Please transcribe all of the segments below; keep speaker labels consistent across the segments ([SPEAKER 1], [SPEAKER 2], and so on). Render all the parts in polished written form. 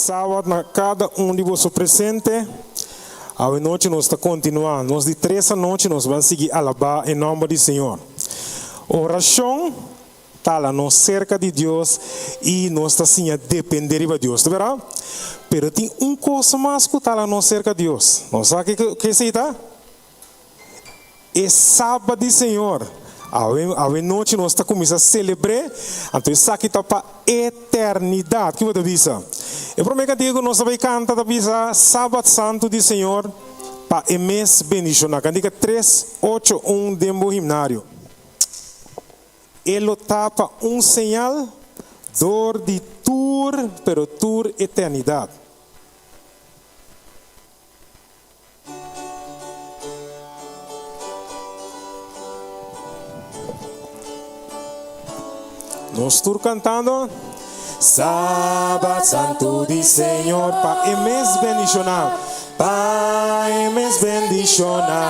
[SPEAKER 1] Sabat na kada un di boso presente. Awe nochi nos ta kontinuá nos di tres anochi nos ban sigui alabá e nòmber di Señor. Orashon ta hala nos serka di Dios i nos ta siña dependé riba Dios, ta bèrdat? Pero tin un kos mas ku ta hala nos serka Dios. Nos sa ke esei ta? E Sabat di Señor. Awe, awe nochi nos ta kuminsá selebr'é, anto esaki ta pa eternidat. Ki bo ta bisa? E promé kantika ku nos ta bai kanta ta bisa, Sabat Santu di Señor, pa e mes bendishoná. Kantika tres, ocho, un den bo himnario. E lo ta pa un señal dor di tur, pero tur eternidat. Nos tur cantando. Sabat santu di Señor pa e mes bendiciona, pa e mes bendiciona.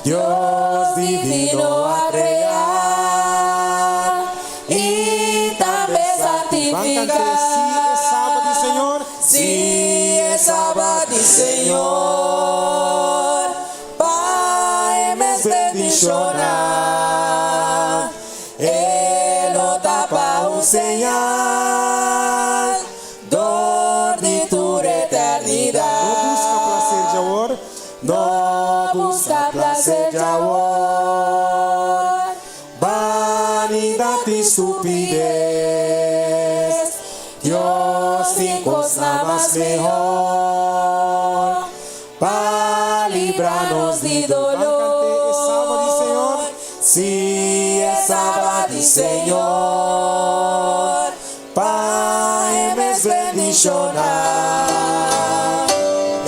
[SPEAKER 1] Dios divino a crea
[SPEAKER 2] y tambe
[SPEAKER 1] Van
[SPEAKER 2] santifica.
[SPEAKER 1] cante si e sabat di Señor.
[SPEAKER 2] Si e Sabat di Señor, pa e mes bendishoná. E lo ta pa un señal dor di tur eternidat.
[SPEAKER 1] No buska plaser djawor.
[SPEAKER 2] No buska plaser djawor.
[SPEAKER 1] Banidat i stupides, Dios tin kosnan mas mehor pa libra nos
[SPEAKER 2] di
[SPEAKER 1] Ban kant'é e Sabat di Señor.
[SPEAKER 2] dolor. Sí, e Sabat di Señor, pa e mes bendishoná.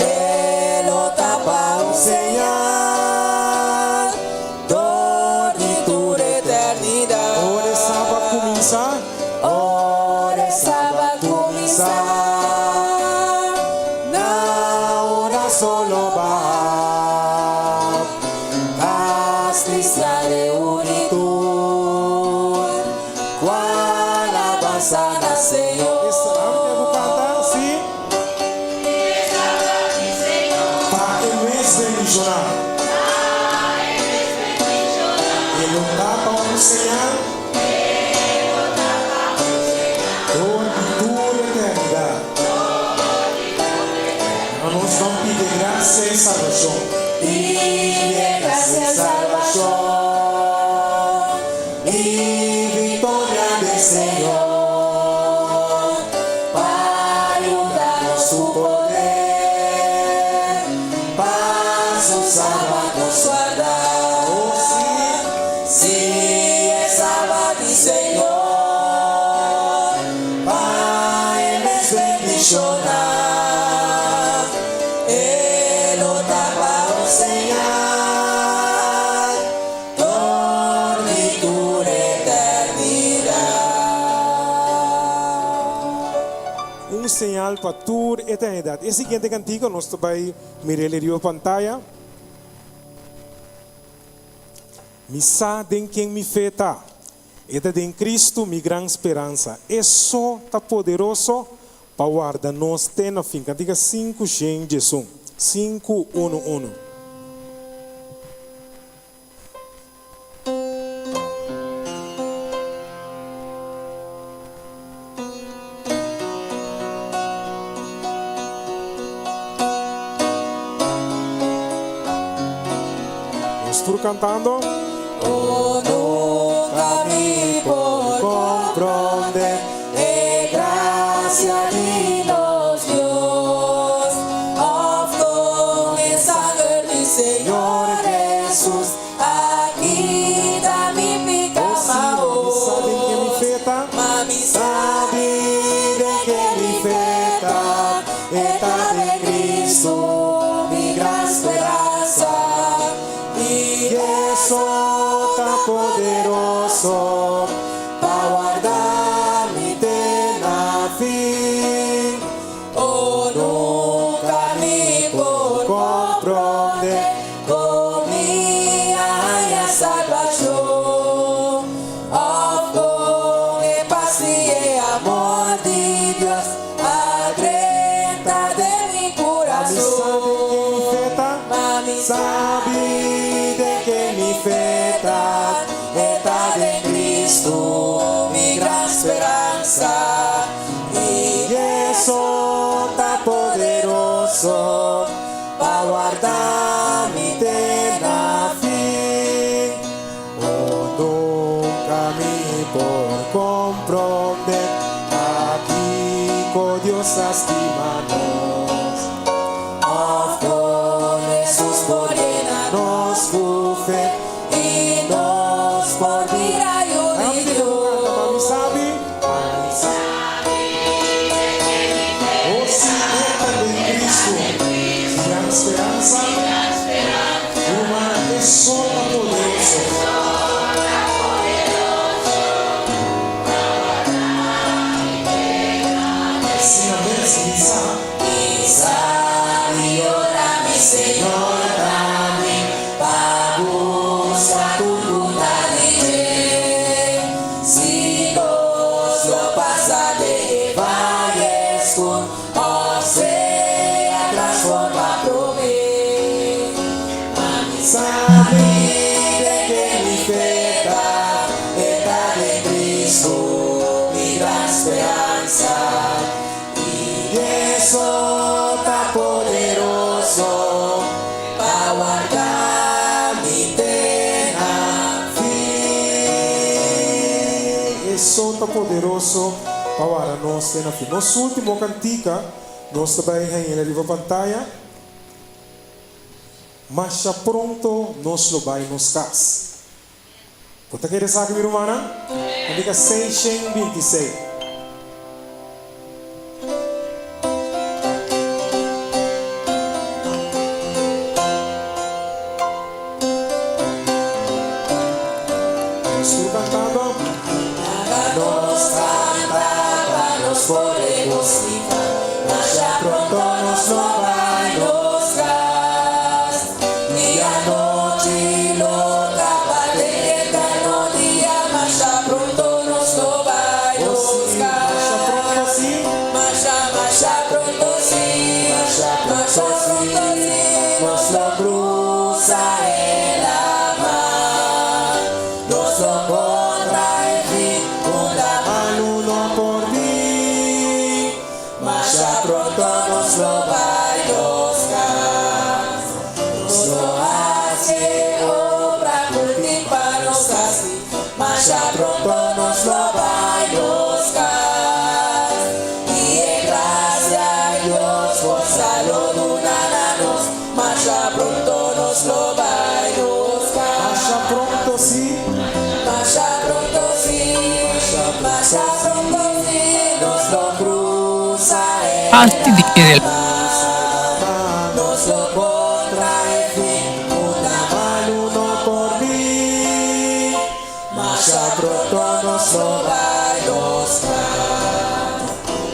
[SPEAKER 2] E lo ta pa un señal dor di tur eternidat.
[SPEAKER 1] Ora e Sabat kuminsá.
[SPEAKER 2] Ora e Sabat kuminsá.
[SPEAKER 1] Na ora sol lo baha.
[SPEAKER 2] Kas kristian reuní tur. Ku alabansa na Señor.
[SPEAKER 1] Esnan ke bo kanta, sí. Pa e mes bendishoná. E lo ta pa un señal. Dor di tur eternidat. Na nos ban pidi grasia i salbashon.
[SPEAKER 2] Pidi grasia i salbashon.
[SPEAKER 1] I victoria den Señor,
[SPEAKER 2] Pa yuda nos su poder, Pa su Sabat nos warda.
[SPEAKER 1] Oh sí.
[SPEAKER 2] Sí, e Sabat di Señor, Pa e mes bendiciona. E lo ta pa un señal. Dor di tur eternidat.
[SPEAKER 1] Un señal pa tur eternidat. E siguiente kantika nos ta bai mir'el riba pantaya. Mi sa den ken mi fe ta. E ta den Cristo, mi gran speransa. E so ta poderoso pa warda nos te na fin. Kantika sinku shen djesun. Sinku unu unu. Nos tur cantando.
[SPEAKER 2] Oh, nunca mi por comprende e gracia di nos Dios, of con e sanger di Señor Jesús a kita mi pica
[SPEAKER 1] Oh sí, ma mi sa den ke mi fe ta.
[SPEAKER 2] Ma mi sabi den ke mi fe ta, e ta den Cristo, mi gran speransa. I
[SPEAKER 1] Eso ta poderoso pa warda mi te na fin.
[SPEAKER 2] Oh, nunca mi por comprende con mi a haña salvacion, of con e paz y e amor di Dios.
[SPEAKER 1] por komprondé pakiko Dios a stima nos.
[SPEAKER 2] Òf kon Hesus por yena nos ku fe i nos por bira yu di Dios.
[SPEAKER 1] Ma mi sabi, o si e ta den Kristu, gran speransa, ruman, e so ta poderoso. Asina mes, mi sa.
[SPEAKER 2] Mi sabi ora mi Señor ta bin pa buska tur ku ta di dje. Si nos lo pasa den e vaye skur òf sea transformá promé. Ma mi sabi den ken mi fe ta, e ta den Kristu, mi gran speransa. I e so ta poderoso pa warda mi te na fin.
[SPEAKER 1] E so ta poderoso pa warda nos te na fin. Nos último kantika, nos ta bai hañ'é riba pantaya. Masha pronto nos lo bai nos kas. Bo ta kere esaki, mi rumannan? Kantika 626. Nos tur kantando.
[SPEAKER 2] Laga nos kanta pa nos por regosihá. Masha pronto nos lo bai nos kas. I anochi lo kaba den eterno dia. Masha pronto nos lo bai
[SPEAKER 1] O
[SPEAKER 2] nos
[SPEAKER 1] sí, masha pronto
[SPEAKER 2] kas.
[SPEAKER 1] sí.
[SPEAKER 2] Masha, masha pronto sí. Masha pronto sí. Nos lo krusa e laman. Nos lo kontra e fin. Unda
[SPEAKER 1] Malu no por bin.
[SPEAKER 2] Masha pronto nos lo bai nos kas. Nos lo hasi obra ku tin pa nos hasi. Masha pronto nos lo bai nos kas. I e grasia Dios forsa lo duna na nos. Masha pronto nos lo bai nos kas.
[SPEAKER 1] Masha pronto sí.
[SPEAKER 2] Masha pronto sí, masha pronto sí, nos lo krusa e
[SPEAKER 3] Parti di el
[SPEAKER 2] nos lo kontra e fin, unda
[SPEAKER 1] Malu no por bin.
[SPEAKER 2] Masha pronto nos lo bai nos kas.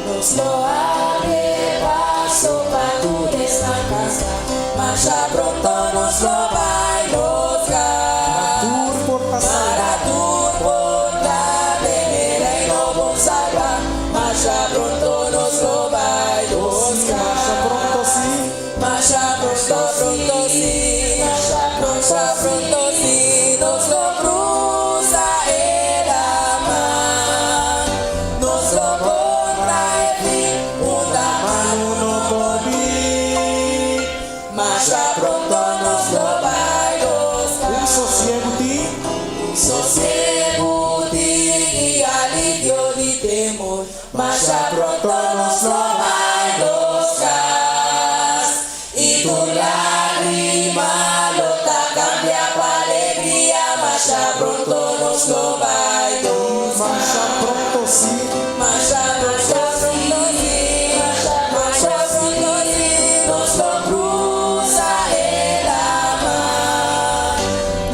[SPEAKER 2] Nos lo habri paso pa tur esnan kansá. Masha pronto nos lo bai nos kas.
[SPEAKER 1] Tur por ta salbá.
[SPEAKER 2] Para tur por ta den e reino bon salbá. Masha pronto nos lo bai nos
[SPEAKER 1] Masha pronto
[SPEAKER 2] kas.
[SPEAKER 1] sí.
[SPEAKER 2] Masha pronto, pronto sí, masha pronto sí, nos lo krusa e laman, nos lo kontra e fin, unda
[SPEAKER 1] Malu no por bin.
[SPEAKER 2] Masha pronto nos lo bai nos
[SPEAKER 1] Un sosiegu tin.
[SPEAKER 2] Sosiegu tin i alivio di temor, masha pronto nos lo bai nos kas. I tur lágrima lo ta kambia pa alegria, masha pronto nos lo bai nos
[SPEAKER 1] Masha pronto sí.
[SPEAKER 2] Masha pronto sí, masha pronto sí, nos lo krusa e laman,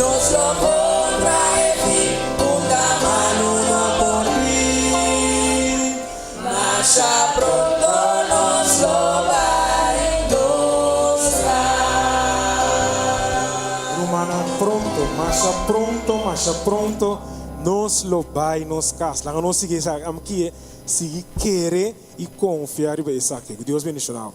[SPEAKER 2] nos lo kontra e fin, unda malu no por
[SPEAKER 1] bin.
[SPEAKER 2] Masha pronto nos lo bai nos kas.
[SPEAKER 1] Rumannan pronto, masha pronto, masha pronto, nos lo bai nos kas. Laga nos sigui aki, sigui kere i konfia riba esaki. Ku Dios bendishoná.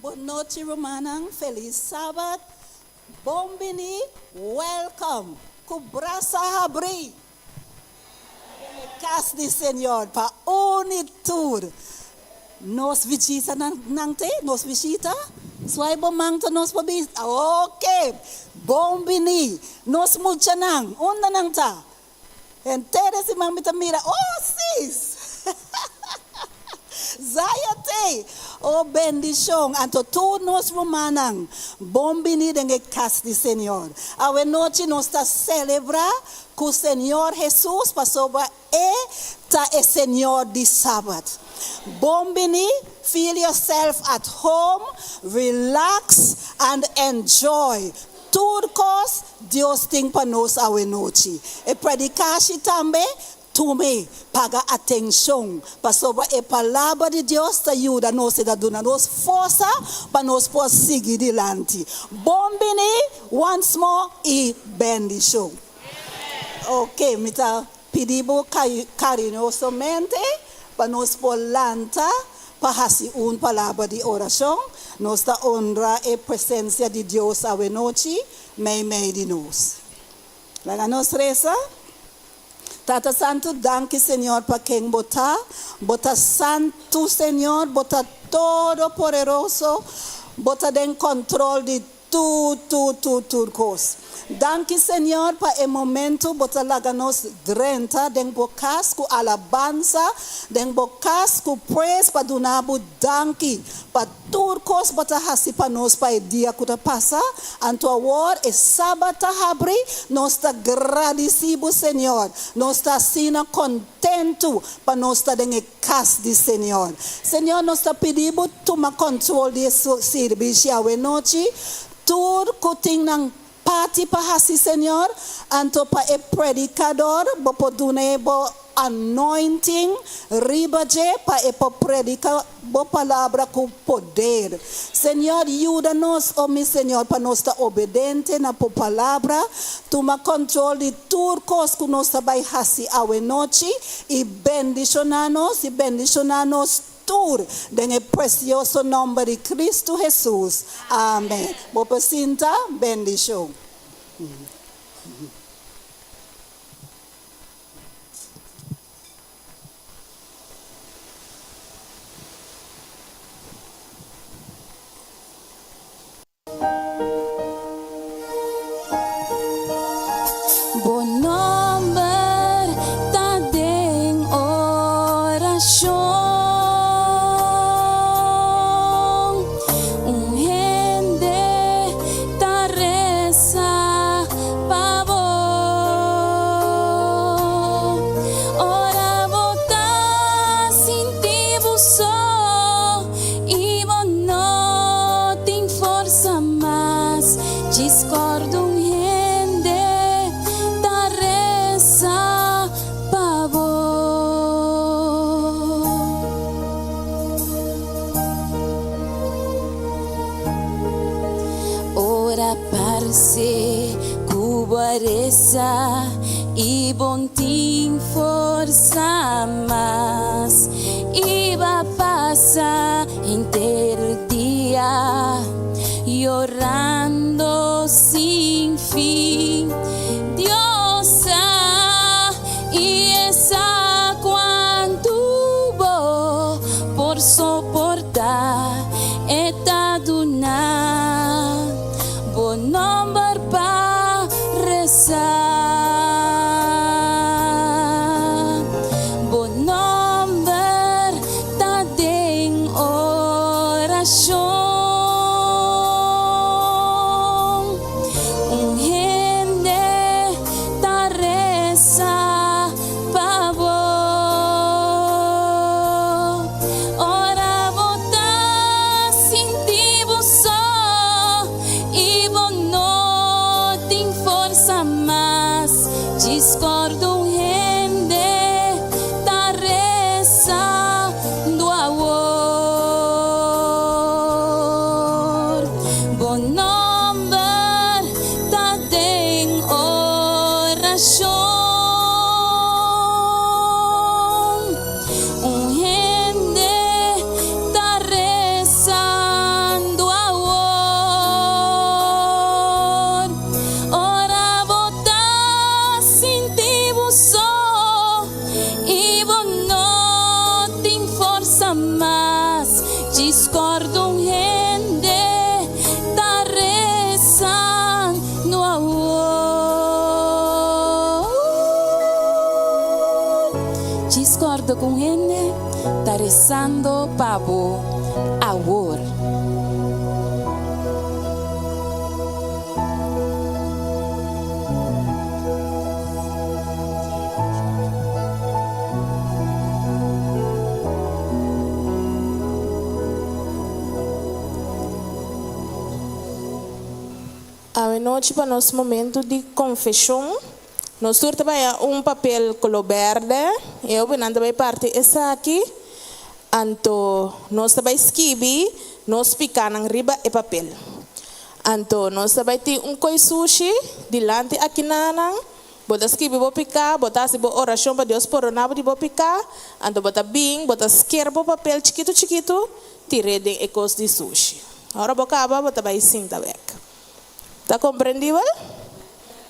[SPEAKER 4] Bon nochi, rumannan. Felis Sabat. Bon bini. Welcome. Ku brasa habrí. Kas di Señor pa un i tur. Nos bishita nan nan te? Nos bishita? Swai bo man ta nos por bisa. Ok! Bon bini! Nos muchanan, unda nan ta? Henter e siman mi ta mira, oh sis! Zaya te! Oh bendishon! Anto tur nos rumannan, bon bini den e kas di Señor. Awe nochi nos ta selebrá ku Señor Hesus pasobra E ta e Señor di Sabat. Bon bini, feel yourself at home, relax and enjoy tur kos Dios tin pa nos awe nochi. E predikashi tambe, tum'e, paga atenshon, pasobra e Palabra di Dios ta yuda nos, e ta duna nos forsa pa nos por sigui dilanti. Bon bini once more i bendishon. Ok, mi ta pidi bo kariñosamente pa nos por lanta pa hasi un palabra di orashon. Nos ta honra e presensia di Dios awenochi meimei di nos. Laga nos resa. Tata Santu, danki Señor pa ken Bo ta. Bo ta santu Señor, Bo ta todopoderoso, Bo ta den control di Tur, tur, tur, tur kos. Danki Señor pa e momento bo ta laga nos drenta den bo kas ku alabansa, den bo kas ku praise pa duna bo danki pa tur kos bo ta hasi pa nos pa e dia ku ta pasa. Anto awor e Sabat ta habri, nos ta gradisi bo Señor. Nos ta asina kontentu pa nos ta den e Cas di Señor. Señor nos ta pidi bo tuma control di e sirbishi awe nochi, tur cu tin nan parti pa haci Señor, anto pa e predicador bo por duna e bo anointing riba dje pa e por predica bo palabra cu poder. Señor yuda nos o mi Señor pa nos ta obedente na bo palabra, tuma control di tur cos cu nos ta bay haci awe nochi y bendiciona nos y bendiciona nos tur den e precioso nomber di Cristo Jesus. Amen. Bo por sinta. Bendicion.
[SPEAKER 2] Bo nomber ta den orashon. Un hende ta resa pa bo. Ora bo ta sinti bo so I bo no tin forsa mas, djis kòrda un hende ta resa pa bo. Ora parse ku bo a resa i bo n tin forsa mas. I ba pasa henter dia yorando sin fin. Dios sa i e sa cuantu bo por soporta. E ta duna bo nomber pa resa. Bo nomber ta den oracion. Djis kòrda un hende ta resando awor. Djis kòrda ku un hende ta resando pa bo awor.
[SPEAKER 3] Awenochi pa nos momento di confesion. Nos tur ta baya un papel color berde y hopinan ta bay parti esaki. Anto nos ta bay skibi nos picanan riba e papel. Anto nos ta bay tin un coy sushi dilanti akinanan. Bo ta skibi bo piká, bo ta hasi bo orashon pa Dios pordoná bo di bo piká, anto bo ta bin, bo ta sker bo papel chikitu chikitu, tir'é den e kos di sushi. Ora bo kaba, bo ta bai sinta bèk. Ta komprendibel?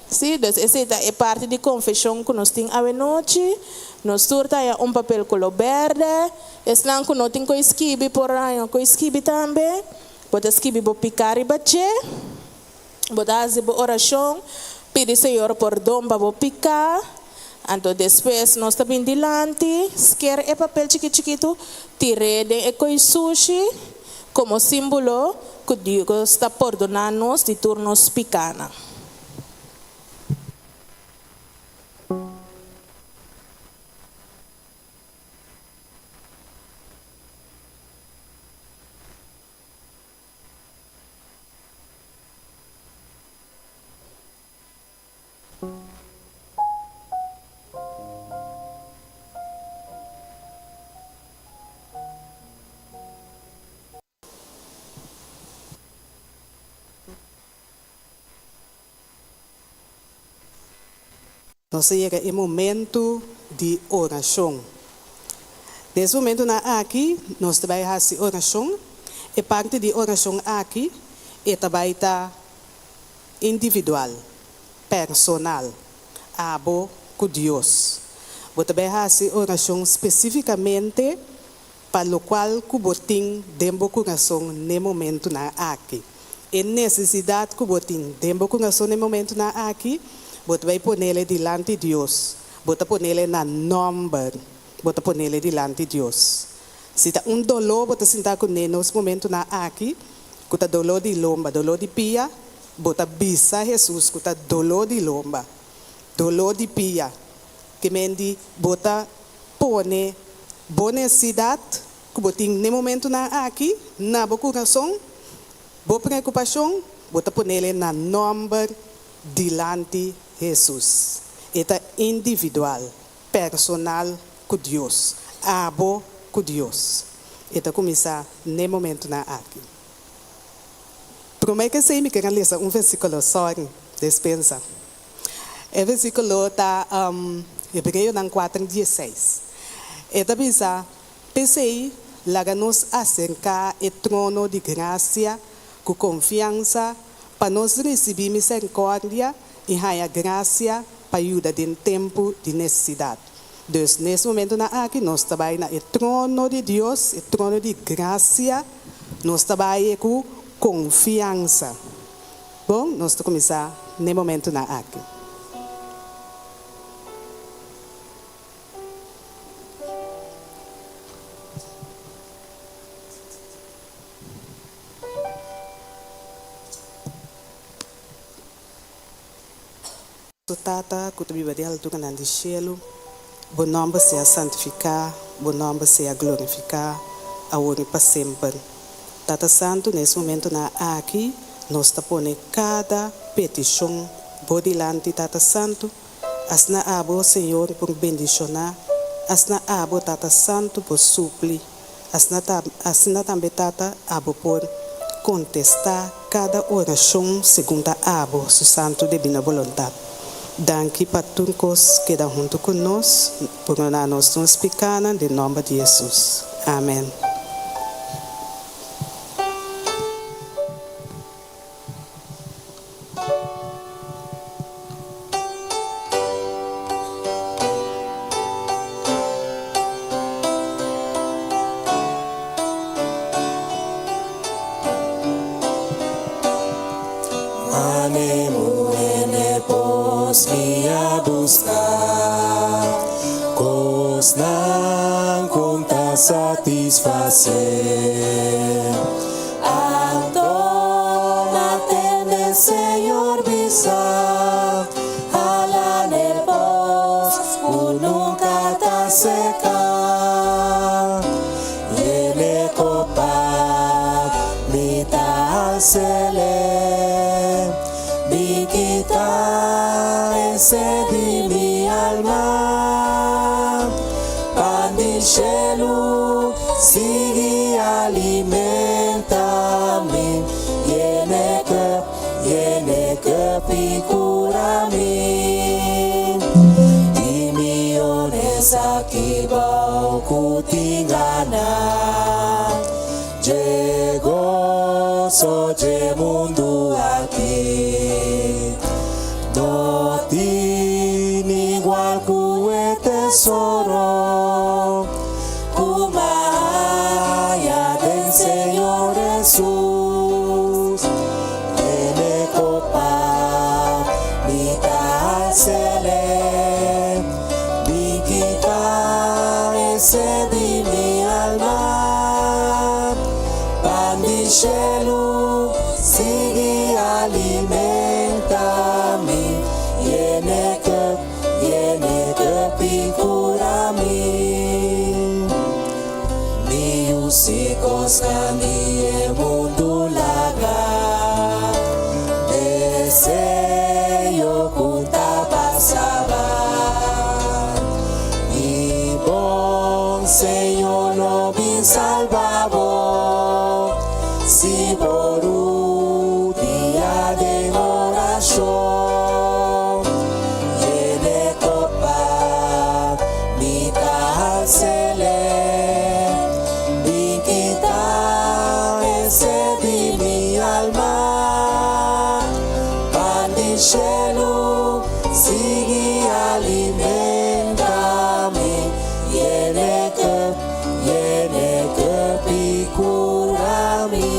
[SPEAKER 3] Sí, dus esei ta e parti di konfeshon ku nos tin awenochi. Nos tur ta haña un papel koló bèrdè. Esnan ku no tin koe skibi por haña koe skibi tambe. Bo ta skibi bo piká riba dje. Bo ta hasi bo orashon, pidi Señor pordon pa bo piká, anto despues nos ta bin dilanti, sker e papel chiki chikitu, tir'é den e koi sushi, komo símbolo ku Dios ta pordoná nos di tur nos pikánan.
[SPEAKER 5] Nos a yega e momento di orashon. Den es momentonan aki nos ta bai hasi orashon. E parti di orashon aki e ta bai ta individual, personal, abo ku Dios. Bo ta bai hasi orashon spesifikamente pa lokual ku bo tin den bo kurason n'e momentunan aki. E nesesidat ku bo tin den bo kurason n'e momentunan aki, bo ta bai ponele dilanti Dios. Bo ta ponele na nòmber. Bo ta ponele dilanti Dios. Si ta un doló bo ta sinta kuné nos momentunan aki, ku ta doló di lomba, doló di pia, bo ta bisa Hesus ku ta doló di lomba, doló di pia. Ke men di bo ta Pone bo nesidat ku bo tin n'e momentunan aki na bo kurason, bo preokupashon, bo ta ponele na nòmber dilanti Hesus. E ta individual, personal ku Dios, abo ku Dios. E ta kuminsá n'e momentunan aki. Promé ku esei mi ker a lesa un versíkulo, sorry, despensa. E versíkulo ta Hebreonan kuater dieseis. E ta bisa, P'esei, laga nos aserká e trono di grasia ku konfiansa pa nos risibí miserikòrdia i haña grasia pa yuda den tempu di nesesidat. Dus, n'es momentunan aki nos ta bai na e trono di Dios, e trono di grasia, nos ta bai ku konfiansa. Bon, nos ta kuminsá n'e momentunan aki. Nos Tata ku ta biba den alturanan di shelu, bo nòmber sea santifiká, bo nòmber sea glorifiká, awor i pa semper. Tata Santu, na es momentonan aki nos ta pone kada petishon Bo dilanti, Tata Santu. Asina Abo, Señor, por bendishoná, asina Abo, Tata Santu, por supli, asina ta, asina tambe, Tata, Abo por kontestá kada orashon segun ta Abo Su santu debino boluntat. Danki pa tur kos keda huntu ku nos, pordoná nos nos pikánan den nòmber di Hesus. Amen.
[SPEAKER 1] Mes mi a buska kosnan ku n' ta satisfasé. Anto m'a tende Señor bisa, Hala n'e pos ku nunka ta seka. Yen'e kopa, mi ta hals'é. Bin kita e set di mi alma. Pan di shelu, sigui alimentá mi. Yen'e kùp, yen'e kùp i kura mi. Tin miónes aki bou ku tin gana dje goso dje mundu aki. No tin igual ku e tesoro ku m'a haña den Señor Hesus. Yen'e kopa, mi ta hals'é. Bin kita e set di mi alma. Pan di shelu, sigui alimentá mi. Yen'e kùp, yen'e kùp i kura mi. Mi yu, si kosnan di e mundu laga. Deseo ku ta pasa bai. I bon Señor lo bin salba bo. Si bo rudia den orashon. Yen'e kopa, mi ta hals'é. Bin kita e set di mi alma. Pan di shelu, sigui alimentá mi. Yen'e kùp, yen'e kùp i kura mi.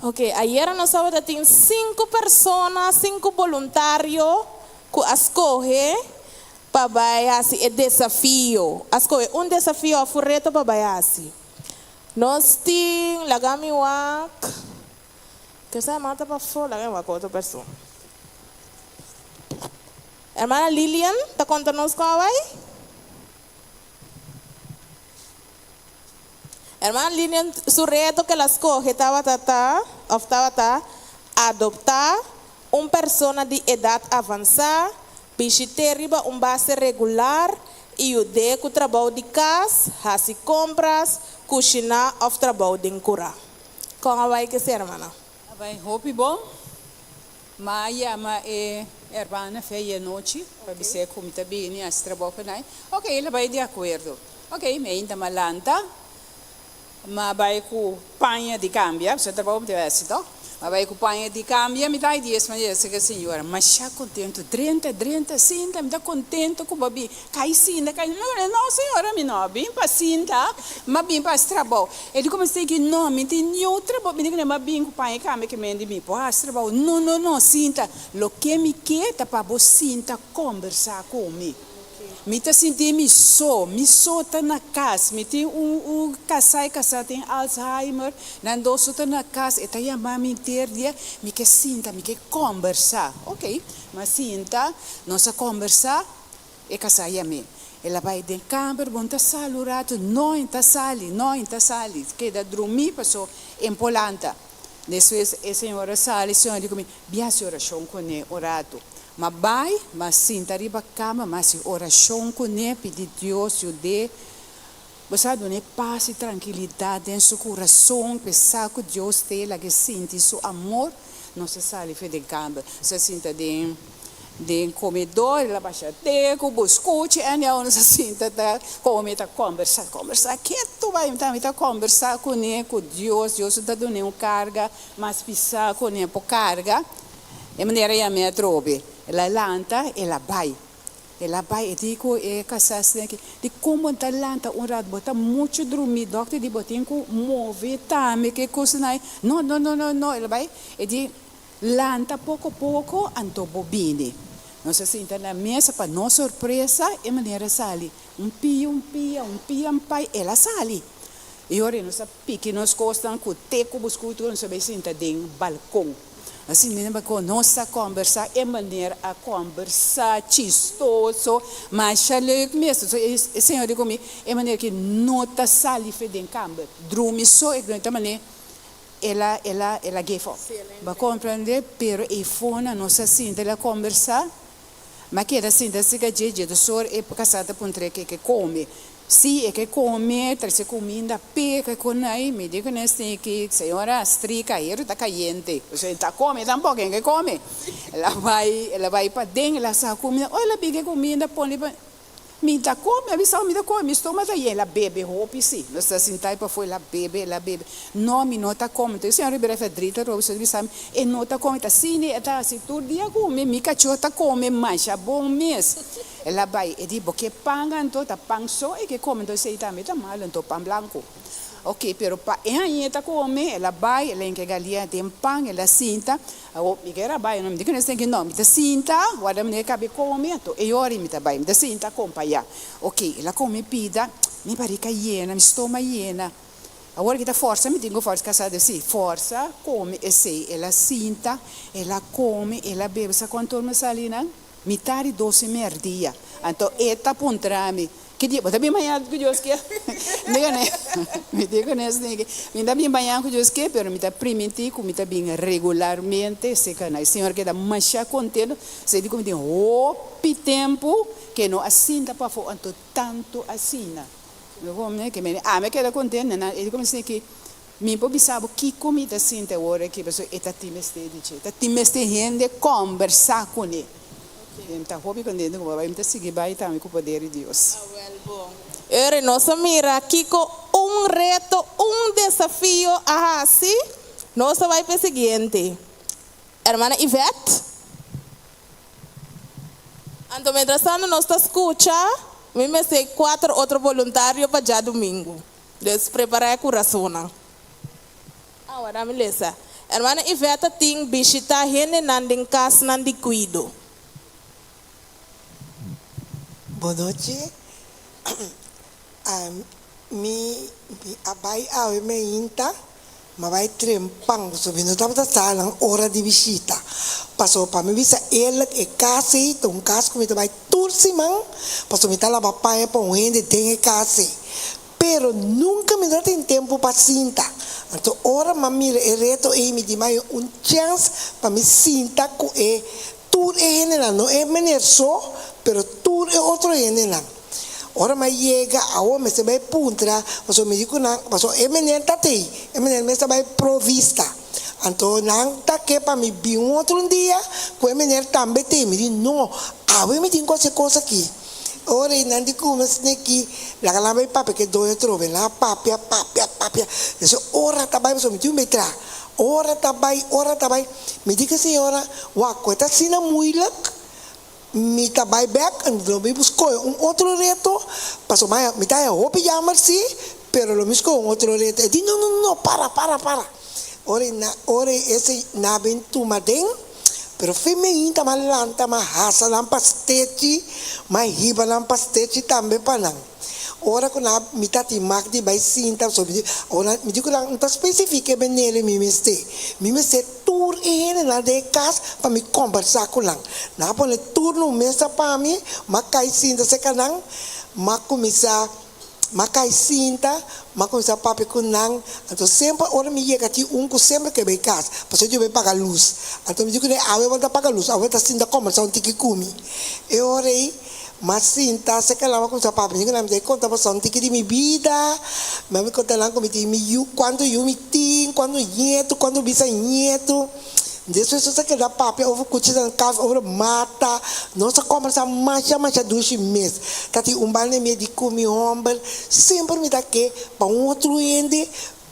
[SPEAKER 3] Ok, ayera nos tabatin sinku persona, sinku voluntario ku a skohe pa bai hasi e desafio. A skohe un desafio òf un reto pa bai hasi. Nos tin, laga mi wak, ke sa mata pafó, laga mi wak otro persona. Hermana Lilian, ta konta nos kon a bai? Hermana Lilian, su reto ku el a skohe tabata ta, òf tabata, adoptá un persona di edat avansá, bishit'é riba un base regular i yud'é ku trabou di kas, hasi kompras, kushiná òf trabou den kurá. Kon a bai ku esei, hermana?
[SPEAKER 6] A bai hopi bon. M'a a yama e hermana fe ayer nochi pa bis'é ku mi ta bini hasi trabou ku nan. Ok, el a bai di akuerdo. Ok, mi ainda m'a lanta, m'a bai ku paña di kambia, pasobra trabou mi ta bai hasi tòg. M'a bai ku paña di kambia, mi ta ai dies manera esaki e señora masha kontentu, drenta, drenta, sinta, mi ta kontentu ku bo a bini. Kai sinta, kai sinta. Mi no, señora, mi no a bin pa sinta, m'a bin pa hasi trabou. E di kuminsá di no, mi tin niun trabou. Mi di kuné, m'a bin ku paña kambia ke men di mi por hasi trabou. No, no, no, sinta. Loke mi ke ta pa bo sinta kombersá ku mi. Mi ta sinti mi so, mi so ta na kas. Mi tin un un kasá, e kasá tin Alzheimer. Nan dos so ta na kas, e ta yama mi henter dia. Mi ke sinta, mi ke kombersá. Oké, m'a sinta, nos a kombersá. E kasá yam'é. El a bai den kamber, bo no ta sali un ratu? No, e no ta sali, no, e no ta sali. Keda drumí paso e no por lanta. Despues e señora sali, e señora di ku mi, Bin hasi orashon kuné un ratu. M'a bai, m'a sinta riba kama, m'a hasi orashon kuné, pidi Dios yud'é. Bo sa dun'é pas i trankilidat den su kurason, p'e sa ku Dios t'e lag'é sinti su amor. Nos a sali fe den kamber, nos a sinta den den komedor, el a basha te ku buskuchi, anyhow nos a sinta ta kome, ta kombersá, kombersá ketu bai, mi ta mi ta kombersá kuné, ku Dios, Dios ta dun'é un karga mas pisá ku ne por karga. E manera ya mi atrobe. El a lanta, el a bai. El a bai, e di ku e kasá asina aki, di kon bo ta lanta un rat, bo ta muchu drumí, dòkter di bo tin ku move tambe, ke kosnan ei. No, no, no, no, no, el a bai, e di, lanta poko poko, anto bo bini. Nos a sinta na mesa, pa nos sorpresa, e manera a sali, un pia, un pia, un pia, un pai, el a sali. E ora ei nos a Piki nos kosnan ku te ku buskutu nos a bai sinta den balkon. A sinta den balkon nos a kombersá e manera a kombersá chistoso masha leuk mes. So e señor di ku mi e manera ki no ta sali fe den kamber drumi so e ta manera el a el a el a give up. Bo a komprende? Pero e fona nos a sinta el a kombersá. Ma keda sinta siga dje dje dosor e kasá ta puntr'é ke ke kome. Sí, e ke kome, trese kuminda p'e, ke kon ai, mi di ku nes tin ki, señora Strika, heru ta kayente. Osea, e ta kome tampoko, e ke kome. El a bai, el a bai paden, el a saka kuminda, ora el a bini e kuminda pone pa. Mi ta come, a bisa mi ta come, mi stoma ta yen, el a bebe hopi si, nos ta sinta pafó, el a bebe, el a bebe, no mi no ta come, entonces señor Rivera verdriet aroba su ta bisa mi, e no ta come, ta asina e ta haci tur dia cu mi, mi cachó ta come masha bon mes, el a bay, e di bo ke pan anto, ta pan so e ke come, entonces esey tambe ta malo, anto pan blanco. Ok, pero pa e hañ'é ta come, el a bai, el a hinca e galia den pan, el a sinta. Awor, mi kier a bai, no, mi di ku nesei ki no, mi ta sinta, warda mi kabe come, anto e ora mi ta bai, mi ta sinta acompañá. Ok, el a come pida, mi barrica yena, mi stoma yena. Awor ki ta forsa, mi tin ku forsa casá di si, forsa come esei. El a sinta, el a come, el a bebe, sa cuanto mi a sali nan? Mitad di doce merdia. Anto e ta puntra mi, Ki dia bo ta bin bañá ku Dios ke? Mi di kuné, mi di kuné esaki, mi ta bin bañá ku Dios ke, pero mi ta primintí ku mi ta bin regularmente serka nan. E señor keda masha kontento, esei di ku mi tin hopi tempu ke no a sinta pafó anto tantu asina. Mi ku ke mene, ami a keda kontento, nan e di ku mi esaki, Mi por bisa bo kiko mi ta sinti awor aki pasobra e ta tin mester di dje. Ta tin mester hende kombersá kuné. Mi ta hopi kontento ku bo bai. Mi ta sigui bai tambe ku poder di Dios.
[SPEAKER 3] Awel bon. Ora nos a mira kiko un reto, un desafio a hasi, nos a bai pa e siguiente. Hermana Yvette. Anto mientrastanto nos ta skucha, mi mester kuater otro boluntario pa djadumingu. Dus prepará e kurasonnan. Awa, dami lesa. Hermana Iveta tin bishitá hendenan den kasnan di kuido.
[SPEAKER 7] Bon nochi. Mi mi a bai awe meinta, mi a bai trempan pasobra mi no tabata sa nan ora di bishita. Pasobra pa mi bisa eerlijk e kas ei ta un kas ku mi ta bai tur siman pasobra mi ta laba paña pa un hende den e kas ei. Pero nunka mi no tin tempu pa sinta. Anto ora m'a mira e reto ei mi di mai un chèns pa mi sinta ku e tur e hendenan, no e meneer so, pero tur e otro hendenan. Ora m'a yega awor mester bai puntra pasobra mi di ku nan, pasobra e meneer ta tei, e meneer mester bai Provista. Anto nan ta ke pa mi bin un otro un dia ku e meneer tambe tei. Mi di no, awe mi tin ku hasi e kos aki. Ora i nan di kume sneki, laga nan bai papia ku e doño atrobe. Nan a papia, papia, papia. Despues ora ta bai pasobra mi tin un bai traha. Ora ta bai, ora ta bai. Mi di ku e señora, Wak, ku e ta asina muilik, mi ta bai bek, lo mi skohe un otro reto, pasobra mi ta haña hopi jammer si, pero lo mi skohe un otro reto. E di, No, no, no, para, para, para. Ora i nan, ora i e nan a bin tuma den. Pero fe meinta m'a lanta, m'a hasa nan pastechi, m'a hiba nan pastechi tambe pa nan. Ora ku nan mi ta tin mak di bai sinta, so mi di, awor mi di ku nan, N ta spesifiká e benele mi mester. Mi mester tur e hendenan den e kas pa mi kombersá ku nan. Nan a pone tur na un mesa pa mi, m'a kai sinta serka nan, m'a kuminsá. M'a kai sinta, m'a kuminsá papia ku nan. Anto semper ora mi yega tin un ku semper ke bai kas, pasobra yo bai paga lus. Anto mi di kuné, awe bo ta paga lus, awe ta sinta kombersá un tiki ku mi. E ora ei m'a sinta serka nan, m'a kuminsá papia. Mi di ku nan, mi ta konta boso un tiki di mi bida. Mi a konta nan ku mi tin mi yu, kuantu yu mi tin, kuantu ñetu, kuantu bisañetu. Despues nos a keda papia over kuchinan kaf, over mata. Nos a kombersá masha masha dushi mes. Ta tin un banda mi a di ku mi hòmber, semper mi ta ke pa un otro hende.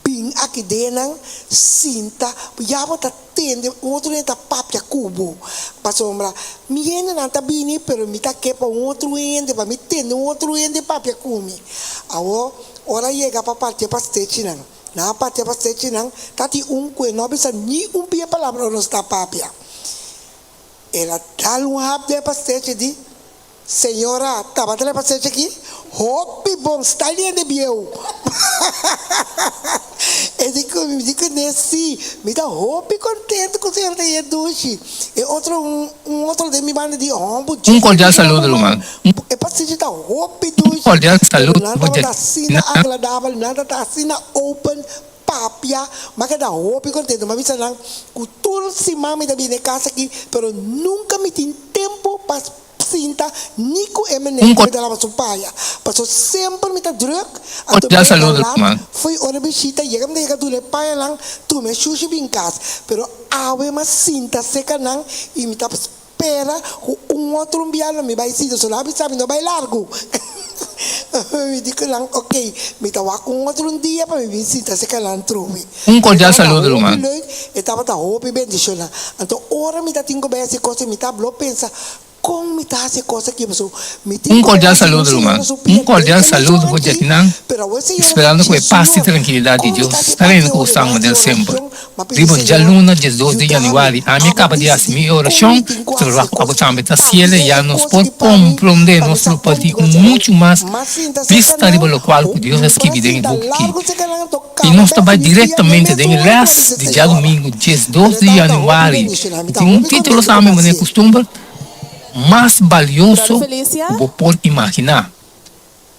[SPEAKER 7] Bin aki den nan, sinta, ya bo ta tende un otro hende ta papia ku bo. Pasobra mi hendenan ta bini, pero mi ta ke pa un otro hende, pa mi tende un otro hende papia ku mi. Awor, ora yega pa parti e pastechinan, nan a parti e pastechinan, ta tin un ku e no a bisa ni un pia palabra ora nos ta papia. El a dal un hap den e pastechi di, Señora, tabata la pastechi aki? Hopi bon, sta liende bieu. E di ku mi, mi di kuné, Si, mi ta hopi kontentu ku señora ta yia dushi. E otro, un, un otro den mi banda di, Hombu,
[SPEAKER 8] Un
[SPEAKER 7] djis
[SPEAKER 8] cordial
[SPEAKER 7] di bira
[SPEAKER 8] saludo,
[SPEAKER 7] ruman.
[SPEAKER 8] ruman. Un
[SPEAKER 7] E pastechi ta hopi dushi,
[SPEAKER 8] cordial
[SPEAKER 7] pero
[SPEAKER 8] saludo,
[SPEAKER 7] nan tabata asina
[SPEAKER 8] Jacqueline.
[SPEAKER 7] agradabel, nan tabata asina open papia, m'a keda hopi kontentu. M'a bisa nan ku tur siman mi ta bini e kas aki, pero nunka mi tin tempu pa sinta ni ku e meneer
[SPEAKER 8] Un
[SPEAKER 7] ku mi ta laba su paya. Paso semper mi ta drùk, anto mi
[SPEAKER 8] cordial
[SPEAKER 7] ta yega
[SPEAKER 8] saludo,
[SPEAKER 7] lat,
[SPEAKER 8] ruman.
[SPEAKER 7] fo'i ora bishita yega mi ta yega duna e payanan, tuma e shushi bin kas. Pero awe m'a sinta seka nan i mi ta Pera ku un otro un bia lo mi bai sitio so lo a bisa mi no bai largu mi di ku nan ok mi ta wak un otro un dia pa mi bin sinta serka nan trobe
[SPEAKER 8] Un
[SPEAKER 7] e
[SPEAKER 8] cordial
[SPEAKER 7] tabata
[SPEAKER 8] saludo
[SPEAKER 7] hopi
[SPEAKER 8] ruman.
[SPEAKER 7] leuk e tabata hopi bendiciona anto ora mi ta tin ku bai hasi kos mi ta blo pensa kon mi ta hasi e kos aki pasobra mi tin
[SPEAKER 8] Un
[SPEAKER 7] ku bai
[SPEAKER 8] cordial
[SPEAKER 7] hasi un
[SPEAKER 8] saludo
[SPEAKER 7] señora
[SPEAKER 8] ruman.
[SPEAKER 7] su
[SPEAKER 8] Un
[SPEAKER 7] pia den
[SPEAKER 8] cordial
[SPEAKER 7] e mesun
[SPEAKER 8] saludo for
[SPEAKER 7] aki
[SPEAKER 8] Jackinan
[SPEAKER 7] pero awe señora
[SPEAKER 8] esperando cu
[SPEAKER 7] si
[SPEAKER 8] e paz y
[SPEAKER 7] señor
[SPEAKER 8] tranquilidad di
[SPEAKER 7] kon mi
[SPEAKER 8] Dios
[SPEAKER 7] ta hasi
[SPEAKER 8] ta
[SPEAKER 7] parti
[SPEAKER 8] reina cu
[SPEAKER 7] ora
[SPEAKER 8] bosan
[SPEAKER 7] mi hasi
[SPEAKER 8] manera semper.
[SPEAKER 7] orashon mi a pidi
[SPEAKER 8] Riba
[SPEAKER 7] señor
[SPEAKER 8] djaluna diesdos di
[SPEAKER 7] yuda mi
[SPEAKER 8] januari ami
[SPEAKER 7] abo
[SPEAKER 8] kaba di hasi
[SPEAKER 7] disidí
[SPEAKER 8] mi
[SPEAKER 7] kon mi
[SPEAKER 8] orashon
[SPEAKER 7] tin ku
[SPEAKER 8] ta
[SPEAKER 7] hasi
[SPEAKER 8] verwagt ku
[SPEAKER 7] kos
[SPEAKER 8] abo tambe ta
[SPEAKER 7] parti
[SPEAKER 8] hasiel
[SPEAKER 7] e
[SPEAKER 8] ya nos
[SPEAKER 7] kos
[SPEAKER 8] por
[SPEAKER 7] ki pa mi
[SPEAKER 8] komprondé
[SPEAKER 7] pa mi
[SPEAKER 8] nos
[SPEAKER 7] sa
[SPEAKER 8] lo
[SPEAKER 7] kon
[SPEAKER 8] pidi
[SPEAKER 7] ku hasi
[SPEAKER 8] muchu mas
[SPEAKER 7] mas sinta serka
[SPEAKER 8] bista riba
[SPEAKER 7] nan
[SPEAKER 8] lokual ku Dios
[SPEAKER 7] mi
[SPEAKER 8] a
[SPEAKER 7] por a
[SPEAKER 8] skibi den e
[SPEAKER 7] sinta
[SPEAKER 8] buki ki.
[SPEAKER 7] largu serka nan to
[SPEAKER 8] I
[SPEAKER 7] kaba
[SPEAKER 8] nos ta
[SPEAKER 7] bèk
[SPEAKER 8] bai
[SPEAKER 7] mi pia den
[SPEAKER 8] direktamente den e
[SPEAKER 7] mesun ora ku a
[SPEAKER 8] lès
[SPEAKER 7] bisa
[SPEAKER 8] di
[SPEAKER 7] señora
[SPEAKER 8] djadumingu
[SPEAKER 7] pero
[SPEAKER 8] diesdos
[SPEAKER 7] e
[SPEAKER 8] di
[SPEAKER 7] tabata hopi
[SPEAKER 8] januari
[SPEAKER 7] bendishoná mi
[SPEAKER 8] i
[SPEAKER 7] ta
[SPEAKER 8] tin un
[SPEAKER 7] hopi
[SPEAKER 8] título
[SPEAKER 7] kontentu ku
[SPEAKER 8] tambe
[SPEAKER 7] mi
[SPEAKER 8] manera
[SPEAKER 7] hasié.
[SPEAKER 8] kustumber, Mas
[SPEAKER 3] Brother
[SPEAKER 8] balioso
[SPEAKER 3] Felicia,
[SPEAKER 8] ku bo por imaginá.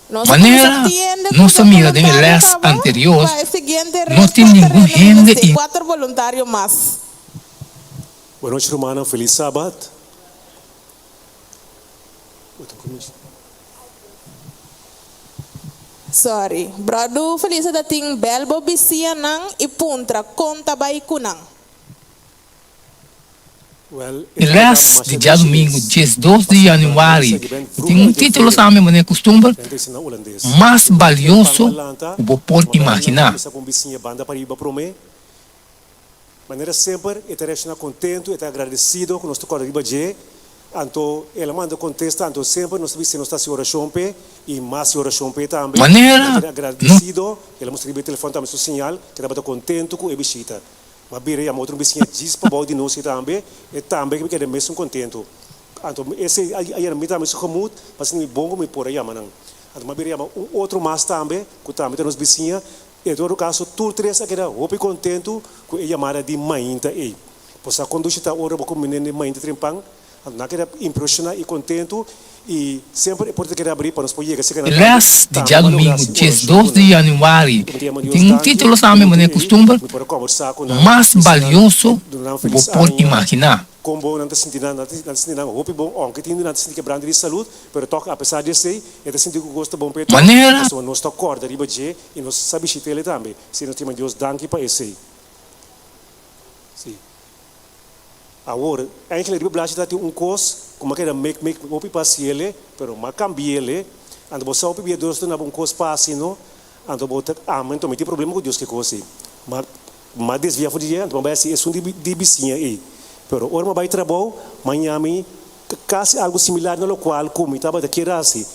[SPEAKER 3] nos a kuminsá
[SPEAKER 8] Manera
[SPEAKER 3] tiende ku
[SPEAKER 8] nos a
[SPEAKER 3] dos
[SPEAKER 8] mira den e
[SPEAKER 3] voluntario
[SPEAKER 8] lès
[SPEAKER 3] kaba
[SPEAKER 8] anterior,
[SPEAKER 3] pa e siguiente
[SPEAKER 8] no
[SPEAKER 3] reto
[SPEAKER 8] tin ningun
[SPEAKER 3] tereno mi
[SPEAKER 8] hende
[SPEAKER 3] mester kuater voluntario mas.
[SPEAKER 9] Buenochi rumannan, felis sabat.
[SPEAKER 3] Sorry. Brother Felicia ta tin bel bo bisianan i puntra kon ta bai ku nan.
[SPEAKER 8] E lès di djadumingu diesdos di yanüari tin un título tambe manera kustumber, Mas balioso ku bo por imaginá.
[SPEAKER 9] Manera semper e ta reacciona contento, e ta agradecido cu nos ta corda riba dje. Anto el a manda contesta, anto semper nos ta bisa nos ta haci oracion p'e y mas haci oracion p'e tambe.
[SPEAKER 8] Manera
[SPEAKER 9] El ta agradecido, el a mustra riba e telefon tambe su señal cu e tabata contento cu e bishita. Ma bira yama otro bisiña djis pabou di nos i tambe e tambe ke keda mesun kontentu. Anto esei a yena mi tambe su gemoed, pa sinti mi bon ku mi por a yama nan. Anto mi a bira yama un otro mas tambe ku tambe ta nos bisiña. En todo kaso tur tres a keda hopi kontentu ku e yamada di mainta ei. Bo sa kon dushi ta ora bo ku menen mainta trempan? Anto nan a keda impreshoná i kontentu i semper e porta ta keda abrí pa nos por yega serka nan tambe.
[SPEAKER 8] Les di
[SPEAKER 9] Tambe bo a logra
[SPEAKER 8] djadumingu
[SPEAKER 9] hasi
[SPEAKER 8] dies
[SPEAKER 9] orashon
[SPEAKER 8] dos
[SPEAKER 9] ku
[SPEAKER 8] di
[SPEAKER 9] nan.
[SPEAKER 8] yanüari
[SPEAKER 9] Mi ta yama Dios
[SPEAKER 8] tin un
[SPEAKER 9] danki
[SPEAKER 8] título
[SPEAKER 9] pa
[SPEAKER 8] tambe
[SPEAKER 9] motibu
[SPEAKER 8] manera
[SPEAKER 9] ei
[SPEAKER 8] kustumber,
[SPEAKER 9] mi por a kòmbersá ku nan,
[SPEAKER 8] Mas
[SPEAKER 9] bisa nan,
[SPEAKER 8] balioso
[SPEAKER 9] duna nan
[SPEAKER 8] ku bo
[SPEAKER 9] felis
[SPEAKER 8] por
[SPEAKER 9] aña,
[SPEAKER 8] imaginá.
[SPEAKER 9] kon bon nan ta sinti nan, nan ta sinti nan hopi bon, ounke tin nan ta sinti kebrante di salud, pero tòg apesar di esei e ta sinti ku kos ta bon pa e tòg,
[SPEAKER 8] Manera.
[SPEAKER 9] pasobra nos ta kòrda riba dje i nos sa bishit'el tambe. Sí, nos ta yama Dios danki pa esei. Sí. Awor, eigenlijk riba blachi ta tin un kos ku m'a keda mek mek hopi pa hasiele, pero m'a kambiele. Anto bo sa hopi bia Dios ta duna bo un kos pa hasi no, anto bo ta ama anto mi tin problema ku Dios ke kos ei. M'a m'a desvia for di dje anto m'a bai hasi esun di di bisiña ei. Pero ora m'a bai trabou, m'a ñami kasi algu similar na lokual ku mi tabata kier hasi.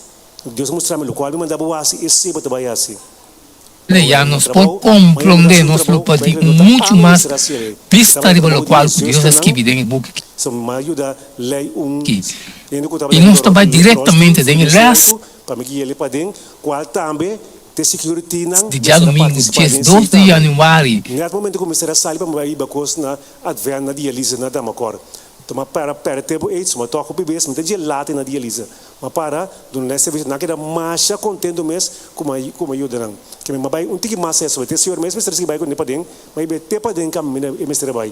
[SPEAKER 9] Dios a mustra mi lokual mi manda bo hasi, esei bo ta bai hasi.
[SPEAKER 8] Lei ya nos por komprondé nos lo por tin un muchu mas bista riba lokual ku Dios a skibi den e buki aki. I nos ta bai direktamente den e lès di djadumingu diesdos di yanüari.
[SPEAKER 9] Tuma para perde tempu ei, suma tok hopi bes, mi ta dje lati na dialisa. Ma para duna nan e servicio, nan keda masha contento mes cu mi cu mi yuda nan. Ke mi bai un tiki mas eso, te señor mes mester sigui bai cu ne paden, ma i be te paden cam mi e mester a bai.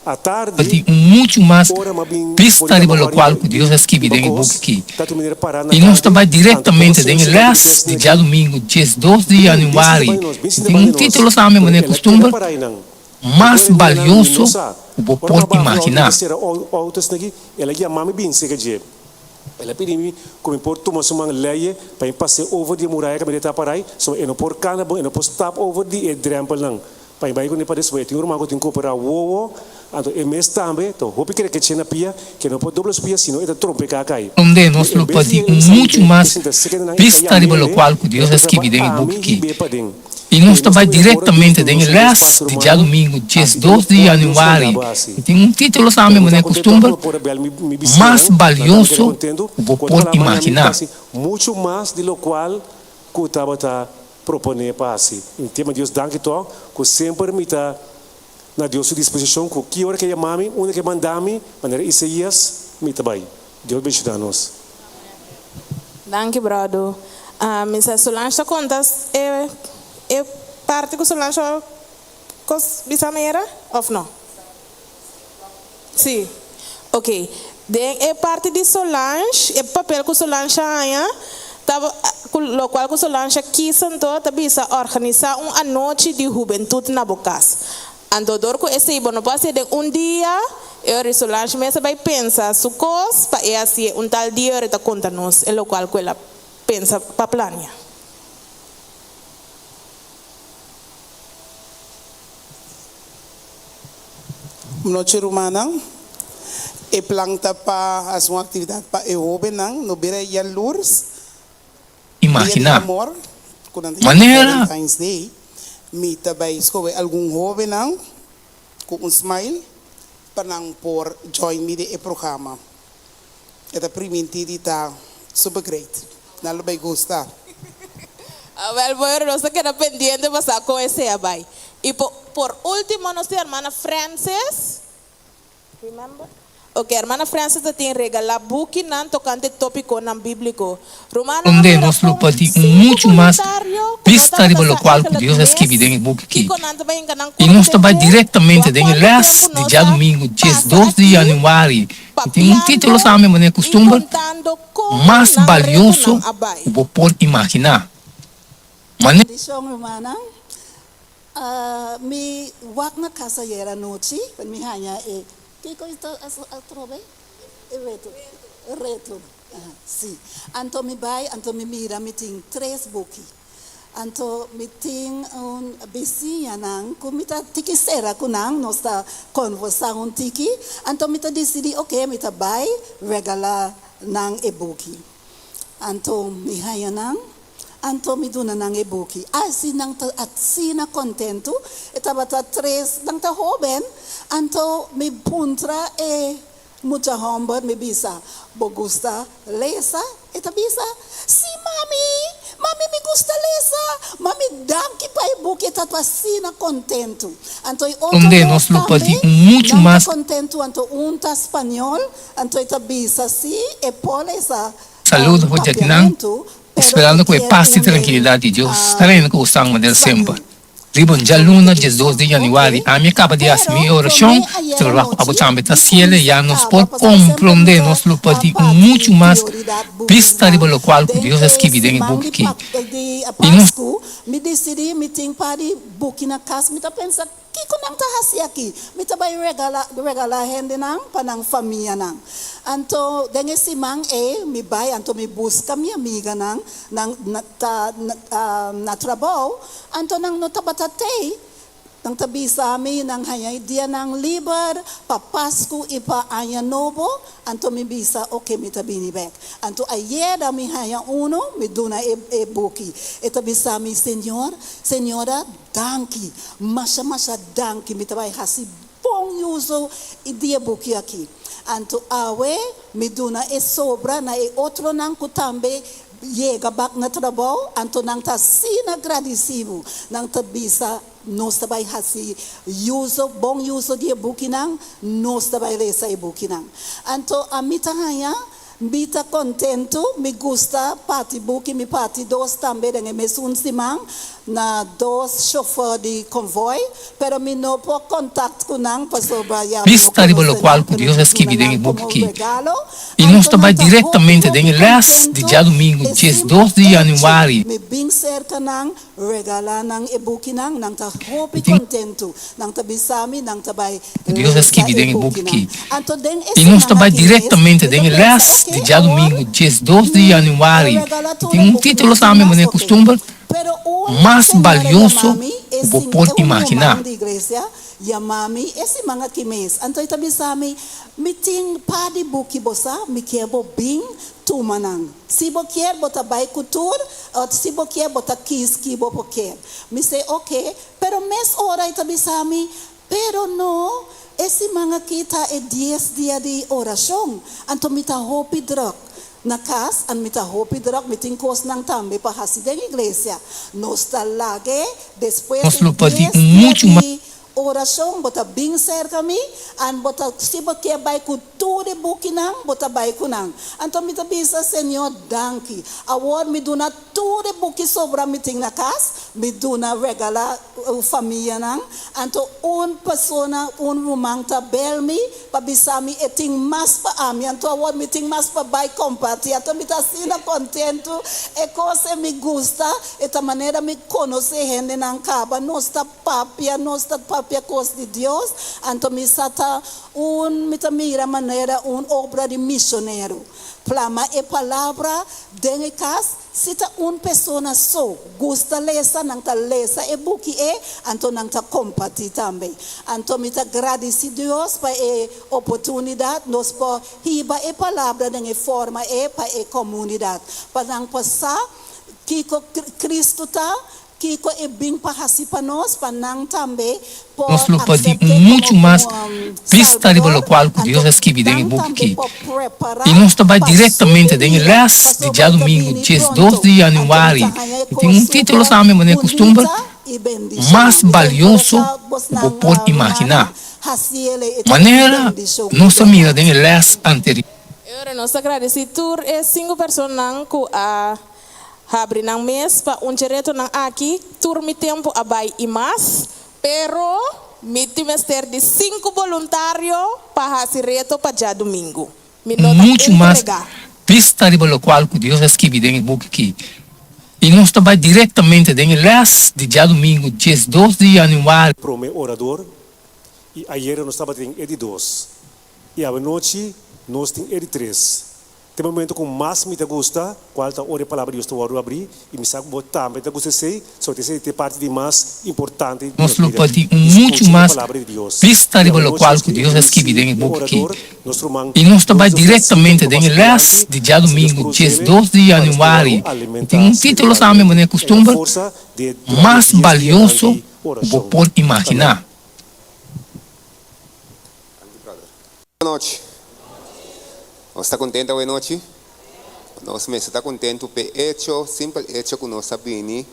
[SPEAKER 9] Atardi,
[SPEAKER 8] Tin un muchu mas
[SPEAKER 9] ora mi a bin
[SPEAKER 8] bista
[SPEAKER 9] for di
[SPEAKER 8] riba
[SPEAKER 9] Damacor
[SPEAKER 8] lokual
[SPEAKER 9] riba
[SPEAKER 8] ku Dios a skibi
[SPEAKER 9] riba
[SPEAKER 8] den e
[SPEAKER 9] cos,
[SPEAKER 8] buki aki.
[SPEAKER 9] ta tu manera para na
[SPEAKER 8] I nos ta
[SPEAKER 9] tardi,
[SPEAKER 8] bai
[SPEAKER 9] anto
[SPEAKER 8] direktamente
[SPEAKER 9] como
[SPEAKER 8] den e
[SPEAKER 9] señor señor
[SPEAKER 8] lès
[SPEAKER 9] di
[SPEAKER 8] di
[SPEAKER 9] aki,
[SPEAKER 8] djadumingu diesdos di
[SPEAKER 9] bin, bin sinta
[SPEAKER 8] yanüari.
[SPEAKER 9] banda nos, bin sinta
[SPEAKER 8] Tin un
[SPEAKER 9] banda nos,
[SPEAKER 8] título tambe
[SPEAKER 9] pero
[SPEAKER 8] manera
[SPEAKER 9] el a keda
[SPEAKER 8] kustumber,
[SPEAKER 9] para einan.
[SPEAKER 8] Mas balioso ku bo por imaginá.
[SPEAKER 9] El a pidi mi ku mi por tuma su man leye pa mi pas'é over di e muraya ku mi ta parai, so e no por kana bon, e no por stap over di e drèmpelnan pa mi bai kuné pa despues. E tin un ruman ku tin ku operá wowo, anto e mes tambe ta hopi krekeché na pia ku e no por dobla su pia sino e ta trompeká kai.
[SPEAKER 8] Donde nos
[SPEAKER 9] En
[SPEAKER 8] lo
[SPEAKER 9] bes di
[SPEAKER 8] padi
[SPEAKER 9] el sa
[SPEAKER 8] muchu
[SPEAKER 9] hib'é, e
[SPEAKER 8] mas
[SPEAKER 9] sinta seka den nan, e ta
[SPEAKER 8] bista riba
[SPEAKER 9] yam'é,
[SPEAKER 8] lokual ku
[SPEAKER 9] e
[SPEAKER 8] Dios
[SPEAKER 9] ta
[SPEAKER 8] a
[SPEAKER 9] bisa
[SPEAKER 8] skibi
[SPEAKER 9] pa
[SPEAKER 8] den e
[SPEAKER 9] ami
[SPEAKER 8] buki ki.
[SPEAKER 9] hib'é paden.
[SPEAKER 8] I nos
[SPEAKER 9] E
[SPEAKER 8] ta
[SPEAKER 9] nos
[SPEAKER 8] bai
[SPEAKER 9] ta mira ora Dios
[SPEAKER 8] direktamente
[SPEAKER 9] duna
[SPEAKER 8] den e
[SPEAKER 9] nos un
[SPEAKER 8] lès
[SPEAKER 9] despacho
[SPEAKER 8] di
[SPEAKER 9] rumano,
[SPEAKER 8] djadumingu
[SPEAKER 9] hasi e
[SPEAKER 8] 12 di
[SPEAKER 9] lokual Dios manda
[SPEAKER 8] yanüari
[SPEAKER 9] bo hasi.
[SPEAKER 8] i tin un título
[SPEAKER 9] Pero
[SPEAKER 8] tambe
[SPEAKER 9] mi ta
[SPEAKER 8] manera
[SPEAKER 9] kontentu ku
[SPEAKER 8] kustumber,
[SPEAKER 9] mi por a bèl mi mi
[SPEAKER 8] Mas
[SPEAKER 9] bisiñanan, nan tambe keda
[SPEAKER 8] balioso
[SPEAKER 9] kontentu
[SPEAKER 8] ku bo
[SPEAKER 9] ku
[SPEAKER 8] por
[SPEAKER 9] tabata maña mi
[SPEAKER 8] imaginá.
[SPEAKER 9] hasi muchu mas di lokual ku tabata proponé pa hasi. Mi tema Dios danki tòg ku semper mi ta na Dios su disposishon ku ki ora ke yama mi, unda ke manda mi, manera Isaías, mi ta bai. Dios bendishoná nos.
[SPEAKER 3] Danki bròdu. Mi sa Solange ta konta e e parti ku Solange a kos bisa mi era òf no? Si. Ok. Den e parti di Solange, e papel ku Solange a haña ta ku lokual ku Solange a kis anto ta bisa organisá un anochi di hubentut na bo kas. Anto dor ku esei bo no por hasié den un dia, e ora Solange mes a bai pensa su kos pa e hasié un tal dia ora e ta konta nos e lokual ku el a pensa pa plania.
[SPEAKER 10] Nochi rumannan, e plan ta pa hasi un aktividat pa e hóbennan no bira yalurs. Dia di
[SPEAKER 8] Imaginá.
[SPEAKER 10] Amor, ku nan ta yama
[SPEAKER 8] Manera.
[SPEAKER 10] Valentine's Day, mi ta bai skohe algun hóbennan ku un smile pa nan por join mi den e programa. E ta primintí di ta super great. Nan lo bai gusta.
[SPEAKER 3] Awel bueno, nos ta keda pendiente pa sa kon esei a bai. I por último nos tin hermana Francis. Remember? Ok, hermana Frances ta tin regalá bukinan tokante tópikonan bíbliko. Rumannan a
[SPEAKER 8] Donde
[SPEAKER 3] mira
[SPEAKER 8] nos lo
[SPEAKER 3] kon
[SPEAKER 8] por tin un
[SPEAKER 3] sinku
[SPEAKER 8] muchu mas
[SPEAKER 3] boluntario ku no
[SPEAKER 8] bista
[SPEAKER 3] tabata
[SPEAKER 8] riba
[SPEAKER 3] sa
[SPEAKER 8] lokual ku
[SPEAKER 3] eigenlijk
[SPEAKER 8] Dios a
[SPEAKER 3] mes
[SPEAKER 8] skibi den e buki aki.
[SPEAKER 3] kiko nan ta bai hinka nan
[SPEAKER 8] I
[SPEAKER 3] kurp
[SPEAKER 8] nos ta
[SPEAKER 3] den
[SPEAKER 8] bai
[SPEAKER 3] dje,
[SPEAKER 8] direktamente
[SPEAKER 3] wak
[SPEAKER 8] den e
[SPEAKER 3] kuantu
[SPEAKER 8] lès
[SPEAKER 3] tempu
[SPEAKER 8] di
[SPEAKER 3] nos a
[SPEAKER 8] djadumingu
[SPEAKER 3] pasa
[SPEAKER 8] 12 di
[SPEAKER 3] aki
[SPEAKER 8] yanüari i tin un título
[SPEAKER 3] papiando
[SPEAKER 8] tambe manera
[SPEAKER 3] i
[SPEAKER 8] kustumber,
[SPEAKER 3] kontando kon
[SPEAKER 8] Mas
[SPEAKER 3] nan
[SPEAKER 8] balioso
[SPEAKER 3] retonan a bai.
[SPEAKER 8] ku bo por imaginá. Manera.
[SPEAKER 4] Bendishon rumannan. Mi wak na kas ayer anochi, mi haña e, kiko e ta atrobe? E reto, reto, si. Anto mi bai, anto mi mira mi tin tres buki. Anto mi tin un bisiñanan ku mi ta tiki sera ku nan, nos ta konversá un tiki. Anto mi ta disidí, oke, mi ta bai regalá nan e buki. Anto mi haña nan. Anto mi duna nan e buki. Asi nan ta asina kontentu. E tabata tres, nan ta hóben. Anto mi puntra e mucha hòmber, mi bisa, Bo gusta lesa? E ta bisa, Si, mami! Mami, mi gusta lesa! Mami, danki pa e buki. E ta asina kontentu. Anto e otro
[SPEAKER 8] Donde
[SPEAKER 4] dos
[SPEAKER 8] nos lo por
[SPEAKER 4] tambe,
[SPEAKER 8] tin un muchu
[SPEAKER 4] nan ta
[SPEAKER 8] mas.
[SPEAKER 4] kontentu. Anto un ta spañol, anto e ta bisa, Si, e por lesa.
[SPEAKER 8] Saludo for djakinan, esperando ku e pas i trankilidat di Dios ta reina ku bosan manera semper. Riba un djaluna 12 di yanüari ami a kaba di hasi mi orashon, pero ku abo tambe ta siele ya nos por komprondé nos lo por tin un muchu mas bista riba lokual ku Dios a skibi den e buki aki. I nos.
[SPEAKER 4] Kiko nan ta hasi aki? Mi ta bai regala regala hendenan pa nan famianan. Anto den e siman ei mi bai anto mi buska mi amiganan, nan ta na trabou, anto nan no tabata tei. Nan ta bisa mi nan haña e dianan liber pa Pasku i pa Aña Nobo, anto mi bisa oke mi ta bini bek. Anto ayera mi haña unu, mi duna e e buki. E ta bisa mi, Señor, señora, Danki, masha masha danki, mi ta bai hasi bon uso di e buki aki. Anto awe mi duna e sobra na e otronan ku tambe yega bak na trabou, anto nan ta asina gradisibu, nan ta bisa nos ta bai hasi uso, bon uso di e bukinan, nos ta bai resa e bukinan. Anto ami ta haña Mi ta kontentu, mi gusta parti buki, mi parti dos tambe den e mesun siman. Na dos chauffeur di convoy, pero mi no por contact cu nan pasobra ya mi no
[SPEAKER 8] Bista riba
[SPEAKER 4] conoce
[SPEAKER 8] lokual
[SPEAKER 4] nan,
[SPEAKER 8] ku
[SPEAKER 4] pero
[SPEAKER 8] Dios
[SPEAKER 4] mi
[SPEAKER 8] a
[SPEAKER 4] ta
[SPEAKER 8] skibi
[SPEAKER 4] duna
[SPEAKER 8] den e
[SPEAKER 4] nan
[SPEAKER 8] buki
[SPEAKER 4] como
[SPEAKER 8] ki.
[SPEAKER 4] regalo.
[SPEAKER 8] I nos
[SPEAKER 4] Anto
[SPEAKER 8] ta bai
[SPEAKER 4] nan ta hopi
[SPEAKER 8] direktamente den
[SPEAKER 4] hopi
[SPEAKER 8] e lès di
[SPEAKER 4] contento
[SPEAKER 8] djadumingu
[SPEAKER 4] e
[SPEAKER 8] djes
[SPEAKER 4] simpel
[SPEAKER 8] dos di
[SPEAKER 4] hecho
[SPEAKER 8] yanüari.
[SPEAKER 4] mi bin cerca nan, regala nan e bukinan, nan ta hopi
[SPEAKER 8] Tin
[SPEAKER 4] contento. Nan ta bisa mi nan ta bai
[SPEAKER 8] ku Dios a
[SPEAKER 4] lesa
[SPEAKER 8] skibi
[SPEAKER 4] e
[SPEAKER 8] den e buki
[SPEAKER 4] bukinan.
[SPEAKER 8] ki.
[SPEAKER 4] Anto den e
[SPEAKER 8] I nos ta
[SPEAKER 4] siman
[SPEAKER 8] bai
[SPEAKER 4] aki mes
[SPEAKER 8] direktamente
[SPEAKER 4] mi
[SPEAKER 8] den
[SPEAKER 4] ta
[SPEAKER 8] e
[SPEAKER 4] pensa,
[SPEAKER 8] lès
[SPEAKER 4] ok,
[SPEAKER 8] di
[SPEAKER 4] awor
[SPEAKER 8] djadumingu 12 di
[SPEAKER 4] mi
[SPEAKER 8] yanüari.
[SPEAKER 4] regala tur
[SPEAKER 8] Tin
[SPEAKER 4] e
[SPEAKER 8] un
[SPEAKER 4] bukinan
[SPEAKER 8] título
[SPEAKER 4] tin
[SPEAKER 8] tambe
[SPEAKER 4] mas,
[SPEAKER 8] manera
[SPEAKER 4] ok.
[SPEAKER 8] kustumber,
[SPEAKER 4] Pero un
[SPEAKER 8] Mas
[SPEAKER 4] señora
[SPEAKER 8] balioso
[SPEAKER 4] yama mi, e
[SPEAKER 8] ku bo
[SPEAKER 4] sin
[SPEAKER 8] por
[SPEAKER 4] e un
[SPEAKER 8] imaginá.
[SPEAKER 4] ruman di iglesia yama mi e siman aki mes. Anto e ta bisa mi, Mi tin par di buki bo sa, mi kier bo bin tuma nan. Si bo kier bo ta bai ku tur, ot si bo kier bo ta kis ki bo por kier. Mi sey ok, pero mes ora e ta bisa mi, Pero no, e siman aki ta e dies dia di orashon, anto mi ta hopi druk na kas, an mi ta hopi druk, mi tin kosnan tambe pa hasi den iglesia. Nos ta lag'e despues
[SPEAKER 8] Nos
[SPEAKER 4] e
[SPEAKER 8] lo por tin
[SPEAKER 4] dies
[SPEAKER 8] un
[SPEAKER 4] dia
[SPEAKER 8] muchu mas.
[SPEAKER 4] di orashon, bo ta bin serka mi, an bo ta, si bo kier bai ku Tur e bukinan bo ta bai ku nan. Anto mi ta bisa, Señor, danki. Awor mi duna tur e buki sobra mi tin na kas, mi duna regala famianan. Anto un persona, un ruman ta bel mi pa bisa mi e tin mas pa ami. Anto awor mi tin mas pa bai komparti. Anto mi ta asina kontentu. E kos e mi gusta, e ta manera mi konosé hendenan kaba. Nos ta papia, nos ta papia kos di Dios. Anto mi sa ta Un mi ta mira manera un obra di misionero. Plama e palabra den e kas, si ta un persona so gusta lesa, nan ta lesa e buki e, anto nan ta kompartí tambe. Anto mi ta gradisí Dios pa e oportunidat nos por hiba e palabra den e forma e pa e komunidat, pa nan por sa kiko Cristo ta, Kiko e bin pa hasi pa nos, pa nan tambe por
[SPEAKER 8] Nos lo por tin
[SPEAKER 4] aksept'é
[SPEAKER 8] un muchu
[SPEAKER 4] komo
[SPEAKER 8] mas
[SPEAKER 4] un
[SPEAKER 8] bista riba
[SPEAKER 4] Salbador,
[SPEAKER 8] lokual ku
[SPEAKER 4] anto
[SPEAKER 8] Dios a skibi den e
[SPEAKER 4] nan
[SPEAKER 8] buki
[SPEAKER 4] tambe
[SPEAKER 8] ki.
[SPEAKER 4] por prepará
[SPEAKER 8] I nos ta bai
[SPEAKER 4] pa su
[SPEAKER 8] direktamente den e
[SPEAKER 4] binida,
[SPEAKER 8] lès di
[SPEAKER 4] pasobra e ta
[SPEAKER 8] djadumingu
[SPEAKER 4] bini
[SPEAKER 8] 12
[SPEAKER 4] pronto.
[SPEAKER 8] di
[SPEAKER 4] Anto mi
[SPEAKER 8] yanüari.
[SPEAKER 4] ta haña e
[SPEAKER 8] I tin
[SPEAKER 4] kos
[SPEAKER 8] un título
[SPEAKER 4] super
[SPEAKER 8] tambe manera kustumber,
[SPEAKER 4] bunita i bendishoná.
[SPEAKER 8] Mas
[SPEAKER 4] Mi ta
[SPEAKER 8] balioso
[SPEAKER 4] enkurashá
[SPEAKER 8] ku bo
[SPEAKER 4] bosnan,
[SPEAKER 8] por imaginá.
[SPEAKER 4] rumannan, hasi el e ta un
[SPEAKER 8] Manera
[SPEAKER 4] bendishon di
[SPEAKER 8] nos a mira
[SPEAKER 4] bèrdat.
[SPEAKER 8] den e lès anterior.
[SPEAKER 3] E ora nos ta gradisí tur e sinku personanan ku a Habri nan mes pa un dje retonan aki, tur mi tempu a bai i mas, pero mi tin mester di sinku boluntario pa hasi reto pa djadumingu. Mi no ta
[SPEAKER 8] Muchu mas
[SPEAKER 3] entregá.
[SPEAKER 8] bista riba lokual ku Dios a skibi den e buki ki. I nos ta bai direktamente den e lès di djadumingu 12 di yanüari.
[SPEAKER 9] Prome orador, i ayera nos tabatin e di dos, i awanochi nos tin e di tres. Te momento ku mas mi ta gusta, kual ta ora e Palabra di Dios ta wòrdu abrí, i mi sa ku bo tambe ta gusta esei, so esei ta e parti di mas importante di
[SPEAKER 8] Nos
[SPEAKER 9] nos
[SPEAKER 8] lo
[SPEAKER 9] bida,
[SPEAKER 8] por tin un
[SPEAKER 9] di
[SPEAKER 8] muchu
[SPEAKER 9] skucha e
[SPEAKER 8] mas
[SPEAKER 9] Palabra di Dios.
[SPEAKER 8] bista
[SPEAKER 9] I
[SPEAKER 8] riba
[SPEAKER 9] awanochi
[SPEAKER 8] lokual
[SPEAKER 9] nos
[SPEAKER 8] ku
[SPEAKER 9] ke
[SPEAKER 8] Dios a skibi
[SPEAKER 9] introdusí
[SPEAKER 8] den e
[SPEAKER 9] e
[SPEAKER 8] buki ki.
[SPEAKER 9] orador, nos ruman
[SPEAKER 8] I nos ta bai
[SPEAKER 9] Joseph Francisco
[SPEAKER 8] direktamente
[SPEAKER 9] ku
[SPEAKER 8] den e
[SPEAKER 9] pasa
[SPEAKER 8] lès
[SPEAKER 9] dilanti,
[SPEAKER 8] di
[SPEAKER 9] asina Dios
[SPEAKER 8] djadumingu
[SPEAKER 9] por us'é
[SPEAKER 8] 12 di
[SPEAKER 9] pa nos por
[SPEAKER 8] yanüari.
[SPEAKER 9] wòrdu
[SPEAKER 8] I tin
[SPEAKER 9] alimentá
[SPEAKER 8] un título tambe
[SPEAKER 9] spiritualmente.
[SPEAKER 8] manera
[SPEAKER 9] E na
[SPEAKER 8] kustumber,
[SPEAKER 9] forsa di durante
[SPEAKER 8] Mas
[SPEAKER 9] dies dianan
[SPEAKER 8] balioso
[SPEAKER 9] di
[SPEAKER 8] ku bo
[SPEAKER 9] orashon.
[SPEAKER 8] por imaginá.
[SPEAKER 9] Amèn.
[SPEAKER 11] Nochi. Nos ta contento awe nochi? Nos mester ta contento p'e hecho, simpel hecho cu nos a bini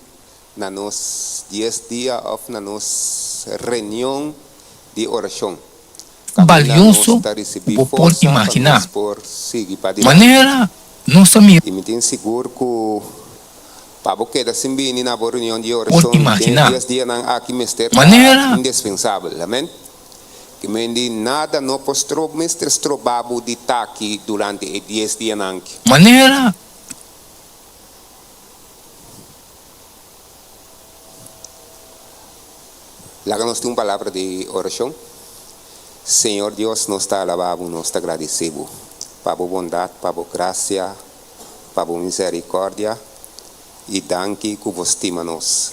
[SPEAKER 11] na nos dies dia of na nos reunion di oracion. Caminda nos
[SPEAKER 8] Balioso
[SPEAKER 11] ta
[SPEAKER 8] ku
[SPEAKER 11] ricibi
[SPEAKER 8] bo por
[SPEAKER 11] forsa pa
[SPEAKER 8] imaginá.
[SPEAKER 11] nos por sigui padilanti.
[SPEAKER 8] Manera nos a mira.
[SPEAKER 11] I mi tin sigur cu pa bo keda sin bini na bo reunion di
[SPEAKER 8] Por
[SPEAKER 11] oracion den e
[SPEAKER 8] imaginá.
[SPEAKER 11] dies dianan aki mester ta
[SPEAKER 8] Manera.
[SPEAKER 11] indispensabel. Amen. Ki men di nada no por strob mester stroba bo di ta aki durante e dies dianan aki.
[SPEAKER 8] Manera.
[SPEAKER 11] Laga nos tin un palabra di orashon. Señor Dios, nos ta alaba bo, nos ta gradisé bo pa bo bondat, pa bo grasia, pa bo misericordia i danki ku bo stima nos.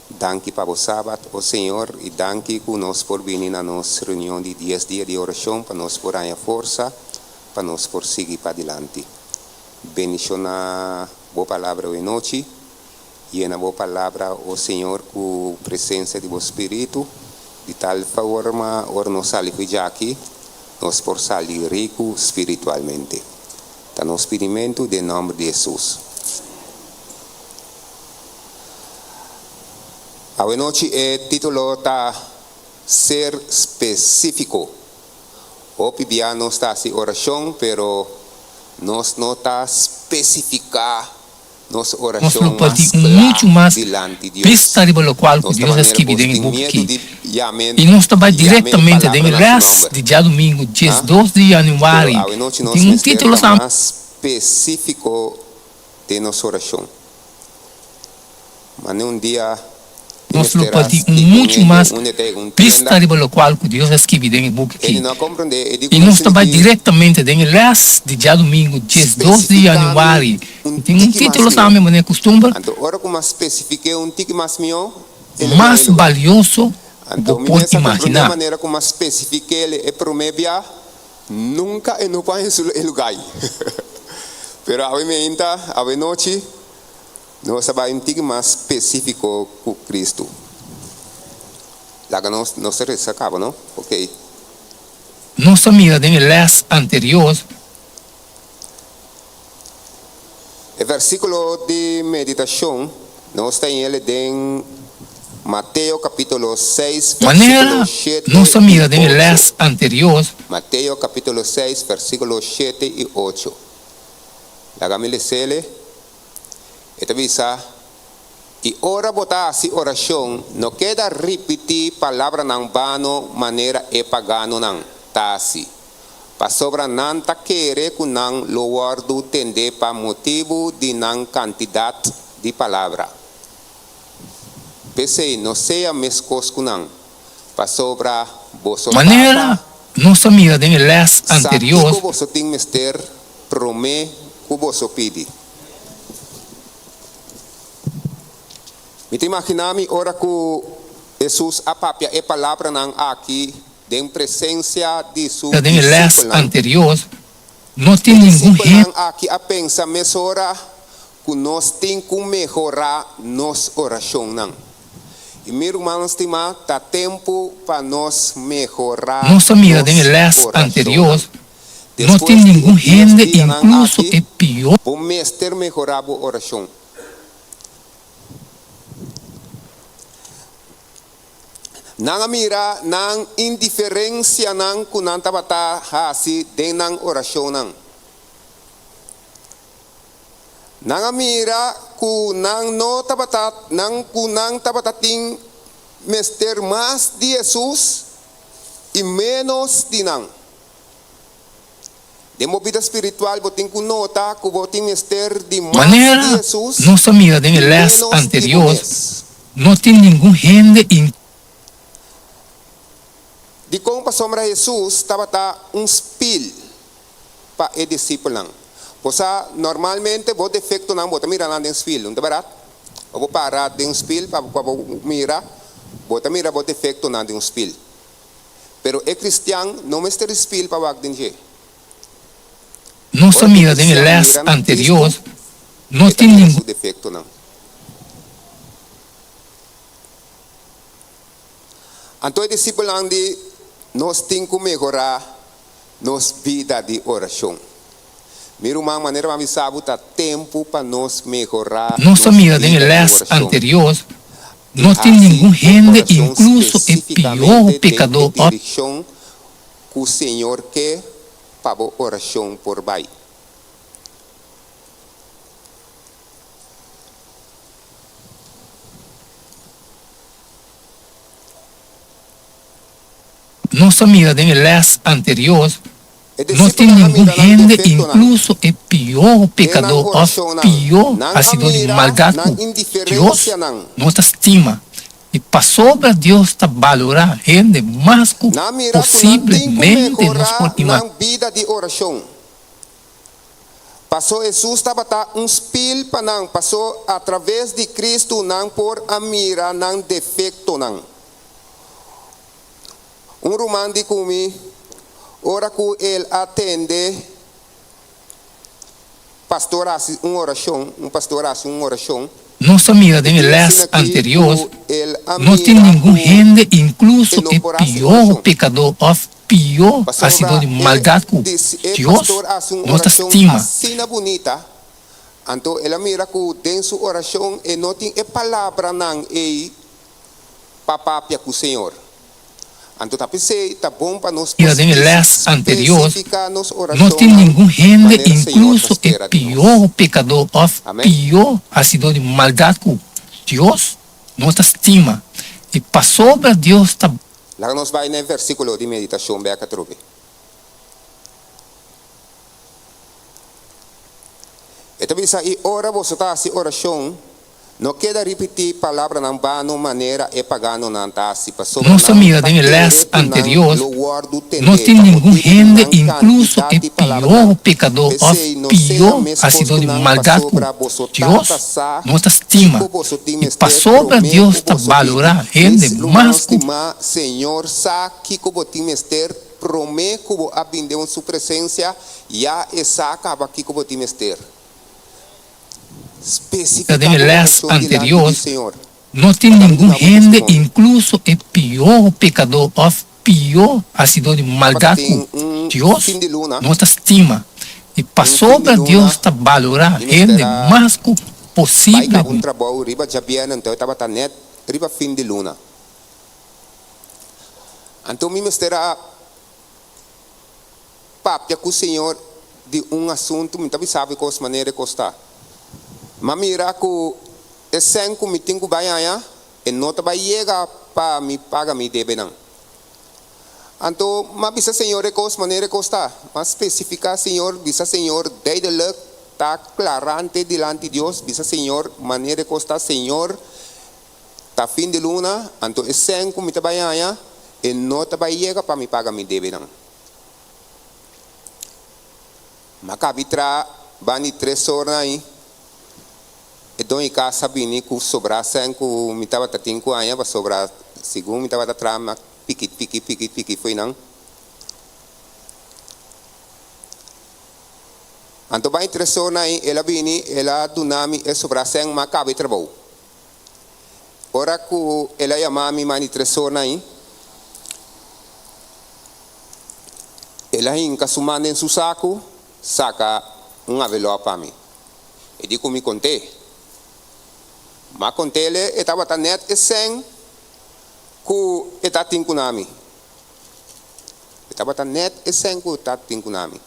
[SPEAKER 11] Danki pa bo Sabat, o Señor, i danki ku nos por bini na nos reunion di dies dia di orashon pa nos por haña forsa pa nos por sigui padilanti. Bendishoná bo palabra awe nochi. Yena bo palabra, o Señor, ku presensia di bo Spiritu, di tal forma ora nos sali for djaki, nos por sali riku spiritualmente. Ta nos pidimentu den nòmber di Hesus. Awenochi e título ta Ser Spesífiko. Hopi bia nos ta hasi orashon, pero nos no ta spesifiká Nos
[SPEAKER 8] Nos lo
[SPEAKER 11] orashon
[SPEAKER 8] por
[SPEAKER 11] mas
[SPEAKER 8] tin un
[SPEAKER 11] kla
[SPEAKER 8] muchu mas
[SPEAKER 11] dilanti Dios.
[SPEAKER 8] bista riba lokual ku
[SPEAKER 11] Nos ta
[SPEAKER 8] Dios a
[SPEAKER 11] manera
[SPEAKER 8] skibi
[SPEAKER 11] bos
[SPEAKER 8] den e
[SPEAKER 11] tin
[SPEAKER 8] buki
[SPEAKER 11] miedu
[SPEAKER 8] ki.
[SPEAKER 11] di yam'é
[SPEAKER 8] I nos ta bai
[SPEAKER 11] yam'é e
[SPEAKER 8] direktamente den e
[SPEAKER 11] palabra na su
[SPEAKER 8] lès
[SPEAKER 11] nòmber.
[SPEAKER 8] di djadumingu
[SPEAKER 11] Ha?
[SPEAKER 8] diesdos di
[SPEAKER 11] Pero
[SPEAKER 8] yanüari,
[SPEAKER 11] awe nochi
[SPEAKER 8] ku
[SPEAKER 11] nos
[SPEAKER 8] tin un
[SPEAKER 11] mester
[SPEAKER 8] título
[SPEAKER 11] ta
[SPEAKER 8] sa.
[SPEAKER 11] mas spesífiko den nos orashon. Mane un dia mi
[SPEAKER 8] Nos lo
[SPEAKER 11] mester
[SPEAKER 8] por
[SPEAKER 11] a
[SPEAKER 8] tin un
[SPEAKER 11] stik un
[SPEAKER 8] muchu
[SPEAKER 11] hende
[SPEAKER 8] mas
[SPEAKER 11] unda ta yega un
[SPEAKER 8] bista
[SPEAKER 11] tienda.
[SPEAKER 8] riba lokual ku Dios a skibi den e buki
[SPEAKER 11] Hende
[SPEAKER 8] ki.
[SPEAKER 11] no a komprondé e di ku
[SPEAKER 8] I
[SPEAKER 11] mi
[SPEAKER 8] nos ta bai
[SPEAKER 11] sinti
[SPEAKER 8] direktamente den e lès di djadumingu diesdos di
[SPEAKER 11] spesifiká mi
[SPEAKER 8] yanüari,
[SPEAKER 11] un
[SPEAKER 8] ku tin un
[SPEAKER 11] tiki mas
[SPEAKER 8] título
[SPEAKER 11] mihó.
[SPEAKER 8] tambe manera kustumber,
[SPEAKER 11] Anto ora ku mi a spesifik'é un tiki mas mihó, el a haña
[SPEAKER 8] mas
[SPEAKER 11] e lugá.
[SPEAKER 8] balioso ku bo
[SPEAKER 11] Anto mi
[SPEAKER 8] por
[SPEAKER 11] mes a komprondé
[SPEAKER 8] imaginá.
[SPEAKER 11] manera ku mi a spesifik'é e promé bia, nunka e no por haña su e lugá ei. Pero awe meinta, awe nochi, Nos a bai un tiki mas spesífiko ku Kristu. Laga nos nos ta resa kaba, no? Okey.
[SPEAKER 8] Nos a mira den e lès anterior.
[SPEAKER 11] E versíkulo di meditashon nos ta hel den Mateo kapítulo seis versíkulo
[SPEAKER 8] Manera
[SPEAKER 11] shete
[SPEAKER 8] nos a
[SPEAKER 11] i
[SPEAKER 8] mira den e
[SPEAKER 11] ocho.
[SPEAKER 8] lès anterior.
[SPEAKER 11] Mateo kapítulo seis versíkulo shete i ocho. Laga mi les'el. E ta bisa, I ora bo ta hasi orashon, no keda ripití palabranan bano manera e paganonan ta hasi, pasobra nan ta kere ku nan lo wòrdu tendé pa motibu di nan kantidat di palabra. P'esei no sea meskos ku nan, pasobra boso
[SPEAKER 8] Manera
[SPEAKER 11] Tata
[SPEAKER 8] nos a mira den e lès
[SPEAKER 11] sa
[SPEAKER 8] anterior.
[SPEAKER 11] kiko boso tin mester promé ku boso pidi. Mi ta imaginá mi ora ku Hesus a papia e palabranan aki den presensia di su
[SPEAKER 8] Den e lès
[SPEAKER 11] disipelnan.
[SPEAKER 8] anterior, no
[SPEAKER 11] E
[SPEAKER 8] tin ningun
[SPEAKER 11] disipelnan
[SPEAKER 8] hende.
[SPEAKER 11] aki a pensa mesora ku nos tin ku mehorá nos orashonnan. I mi rumannan stimá, ta tempu pa nos mehorá
[SPEAKER 8] Nos a mira den e
[SPEAKER 11] nos
[SPEAKER 8] lès anterior,
[SPEAKER 11] orashonnan.
[SPEAKER 8] no
[SPEAKER 11] Despues
[SPEAKER 8] tin
[SPEAKER 11] di e
[SPEAKER 8] ningun
[SPEAKER 11] dies
[SPEAKER 8] hende,
[SPEAKER 11] dianan
[SPEAKER 8] inkluso
[SPEAKER 11] aki,
[SPEAKER 8] e pió.
[SPEAKER 11] bo mester mehorá bo orashon. Nan a mira nan indiferensianan ku nan tabata hasi den nan orashonnan. Nan a mira ku nan no tabata nan ku nan tabata tin mester mas di Hesus i ménos di nan. Den bo bida spiritual bo tin ku nota ku bo tin mester di mas di
[SPEAKER 8] Manera
[SPEAKER 11] Hesus
[SPEAKER 8] nos a mira den
[SPEAKER 11] i
[SPEAKER 8] e lès
[SPEAKER 11] ménos di bo
[SPEAKER 8] anterior,
[SPEAKER 11] mes.
[SPEAKER 8] no tin ningun hende in.
[SPEAKER 11] Dikon pasobra Hesus tabata un spil pa e disipelnan? Bo sa, normalmente bo defektonan bo ta mira nan den spil, no ta bèrdat? Ora bo para den un spil pa bo mira, bo ta mira bo defektonan den un spil. Pero e cristian no mester di spil pa wak den dje.
[SPEAKER 8] Nos a
[SPEAKER 11] Ora ku
[SPEAKER 8] mira den e
[SPEAKER 11] cristian
[SPEAKER 8] les
[SPEAKER 11] mira na
[SPEAKER 8] anterior,
[SPEAKER 11] Cristo,
[SPEAKER 8] no
[SPEAKER 11] e ta
[SPEAKER 8] tin
[SPEAKER 11] mira
[SPEAKER 8] ningun.
[SPEAKER 11] su defectonan. Anto e discipelnan di, Nos tin cu mehora nos bida di oracion. Mi ruman, manera mi a bisa bo, ta tempu pa nos mehora
[SPEAKER 8] Nos a
[SPEAKER 11] nos
[SPEAKER 8] mira den e
[SPEAKER 11] bida di
[SPEAKER 8] les
[SPEAKER 11] oracion.
[SPEAKER 8] anterior,
[SPEAKER 11] I
[SPEAKER 8] no tin
[SPEAKER 11] hasi
[SPEAKER 8] ningun
[SPEAKER 11] bo
[SPEAKER 8] hende,
[SPEAKER 11] orashon
[SPEAKER 8] inkluso e pió
[SPEAKER 11] spesífikamente den e
[SPEAKER 8] pekadó òf.
[SPEAKER 11] direkshon ku Señor ke pa bo orashon por bai.
[SPEAKER 8] Nos a mira den e lès anterior,
[SPEAKER 11] E
[SPEAKER 8] no tin
[SPEAKER 11] disipelnan a
[SPEAKER 8] ningun
[SPEAKER 11] mira nan
[SPEAKER 8] hende,
[SPEAKER 11] defektonan
[SPEAKER 8] inkluso e pió
[SPEAKER 11] den nan
[SPEAKER 8] pekadó òf
[SPEAKER 11] orashonnan.
[SPEAKER 8] pió
[SPEAKER 11] Nan a
[SPEAKER 8] hasidó di
[SPEAKER 11] mira
[SPEAKER 8] maldat
[SPEAKER 11] nan
[SPEAKER 8] ku Dios
[SPEAKER 11] indiferensianan.
[SPEAKER 8] no ta stima. I pasobra Dios ta balorá hende mas ku
[SPEAKER 11] Nan a mira ku nan tin ku
[SPEAKER 8] posiblemente nos
[SPEAKER 11] mehorá
[SPEAKER 8] por imaginá.
[SPEAKER 11] nan bida di orashon. Pasó Hesus tabata un spil pa nan, pasó atraves di Kristu nan por a mira nan defektonan. Un ruman di ku mi, ora ku el a tende pastor hasi un orashon, un pastor hasi un orashon,
[SPEAKER 8] Nos a mira
[SPEAKER 11] e
[SPEAKER 8] den e
[SPEAKER 11] tin
[SPEAKER 8] lès
[SPEAKER 11] asina aki
[SPEAKER 8] anterior,
[SPEAKER 11] ku el a
[SPEAKER 8] no tin
[SPEAKER 11] mira
[SPEAKER 8] ningun
[SPEAKER 11] ku
[SPEAKER 8] hende,
[SPEAKER 11] e
[SPEAKER 8] inkluso
[SPEAKER 11] no
[SPEAKER 8] e
[SPEAKER 11] por hasi
[SPEAKER 8] pió
[SPEAKER 11] orashon.
[SPEAKER 8] pekadó òf pió hasidó
[SPEAKER 11] Pasobra
[SPEAKER 8] di
[SPEAKER 11] e
[SPEAKER 8] maldat ku
[SPEAKER 11] disi e
[SPEAKER 8] Dios
[SPEAKER 11] pastor hasi un
[SPEAKER 8] no ta
[SPEAKER 11] orashon
[SPEAKER 8] stima.
[SPEAKER 11] asina bunita, anto el a mira ku den su orashon e no tin e palabranan ei pa papia ku Señor. Anto ta p'esei ta bon pa nos
[SPEAKER 8] Mira den e lès anterior,
[SPEAKER 11] spesifiká nos
[SPEAKER 8] no tin
[SPEAKER 11] orashonnan
[SPEAKER 8] ningun hende,
[SPEAKER 11] manera Señor ta
[SPEAKER 8] inkluso e
[SPEAKER 11] spera di nos.
[SPEAKER 8] pió pekadó òf
[SPEAKER 11] Amèn.
[SPEAKER 8] pió hasidó di maldat ku Dios no ta stima. I pasobra Dios ta.
[SPEAKER 11] Laga nos bai na e versíkulo di meditashon bèk atrobe. E ta bisa, I ora boso ta hasi orashon, no keda ripití palabranan bano manera e paganonan ta hasi, pasobra
[SPEAKER 8] Nos a
[SPEAKER 11] nan
[SPEAKER 8] mira
[SPEAKER 11] ta
[SPEAKER 8] den e
[SPEAKER 11] kere
[SPEAKER 8] lès
[SPEAKER 11] ku nan
[SPEAKER 8] anterior,
[SPEAKER 11] lo wòrdu
[SPEAKER 8] no
[SPEAKER 11] tendé
[SPEAKER 8] tin
[SPEAKER 11] pa
[SPEAKER 8] ningun
[SPEAKER 11] motibu di
[SPEAKER 8] hende,
[SPEAKER 11] nan
[SPEAKER 8] inkluso
[SPEAKER 11] kantidat
[SPEAKER 8] e
[SPEAKER 11] di
[SPEAKER 8] pió
[SPEAKER 11] palabranan.
[SPEAKER 8] pekadó òf
[SPEAKER 11] P'esei, no sea
[SPEAKER 8] pió
[SPEAKER 11] meskos
[SPEAKER 8] hasidó
[SPEAKER 11] ku
[SPEAKER 8] di
[SPEAKER 11] nan,
[SPEAKER 8] maldat ku
[SPEAKER 11] pasobra boso
[SPEAKER 8] Dios
[SPEAKER 11] Tata sa
[SPEAKER 8] no ta stima,
[SPEAKER 11] kiko boso tin
[SPEAKER 8] i
[SPEAKER 11] mester
[SPEAKER 8] pasobra
[SPEAKER 11] promé
[SPEAKER 8] Dios
[SPEAKER 11] ku
[SPEAKER 8] ta
[SPEAKER 11] boso pidi.
[SPEAKER 8] balorá hende
[SPEAKER 11] Mis rumannan
[SPEAKER 8] mas ku.
[SPEAKER 11] stimá, Señor sa kiko bo tin mester promé ku bo a bin den su presensia, ya e sa kaba kiko bo tin mester.
[SPEAKER 8] Ta
[SPEAKER 11] Spesifiká
[SPEAKER 8] den e
[SPEAKER 11] bo
[SPEAKER 8] lès
[SPEAKER 11] orashon dilanti
[SPEAKER 8] anterior,
[SPEAKER 11] di Señor.
[SPEAKER 8] no tin
[SPEAKER 11] Laga mi
[SPEAKER 8] ningun
[SPEAKER 11] duna bo
[SPEAKER 8] hende,
[SPEAKER 11] testimonio.
[SPEAKER 8] inkluso e pió pekadó òf pió hasidó di maldat
[SPEAKER 11] Tabatin
[SPEAKER 8] ku
[SPEAKER 11] un
[SPEAKER 8] Dios
[SPEAKER 11] fin di luna.
[SPEAKER 8] no ta stima. I
[SPEAKER 11] Un fin di
[SPEAKER 8] pasobra
[SPEAKER 11] luna,
[SPEAKER 8] Dios ta balorá
[SPEAKER 11] mi mester
[SPEAKER 8] hende
[SPEAKER 11] a
[SPEAKER 8] mas ku
[SPEAKER 11] bai
[SPEAKER 8] posibel.
[SPEAKER 11] kaba un trabou riba djabièrnè, anto e tabata nèt riba fin di luna. Anto mi mester a papia ku Señor di un asuntu, mi ta bisa bo e kos manera e kos ta. M'a mira ku e sèn ku mi tin ku bai haña, e no ta bai yega pa mi paga mi debenan. Anto m'a bisa Señor e kos manera e kos ta. M'a spesifiká Señor, bisa Señor duidelijk, ta klarante dilanti Dios, bisa Señor manera e kos ta, Señor, Ta fin di luna, anto e sèn ku mi ta bai haña, e no ta bai yega pa mi paga mi debenan. M'a kabi tra ban di tres ornan ei, e doño di kas a bini ku sobrá sèn ku mi tabata tin ku haña, pasobra segun mi tabata traha mi a piki piki piki piki fo'i nan. Anto ban di tres ornan ei, el a bini, el a duna mi e sobrá sèn, m'a kaba e trabou. Ora ku el a yama mi mani tresornan ei, el a hinka su man den su saku, saka un avelòp pa mi. E di ku mi kont'é. M'a kont'é e tabata nèt e sèn ku e ta tin ku na mi. E tabata nèt e sèn ku e ta tin ku na mi.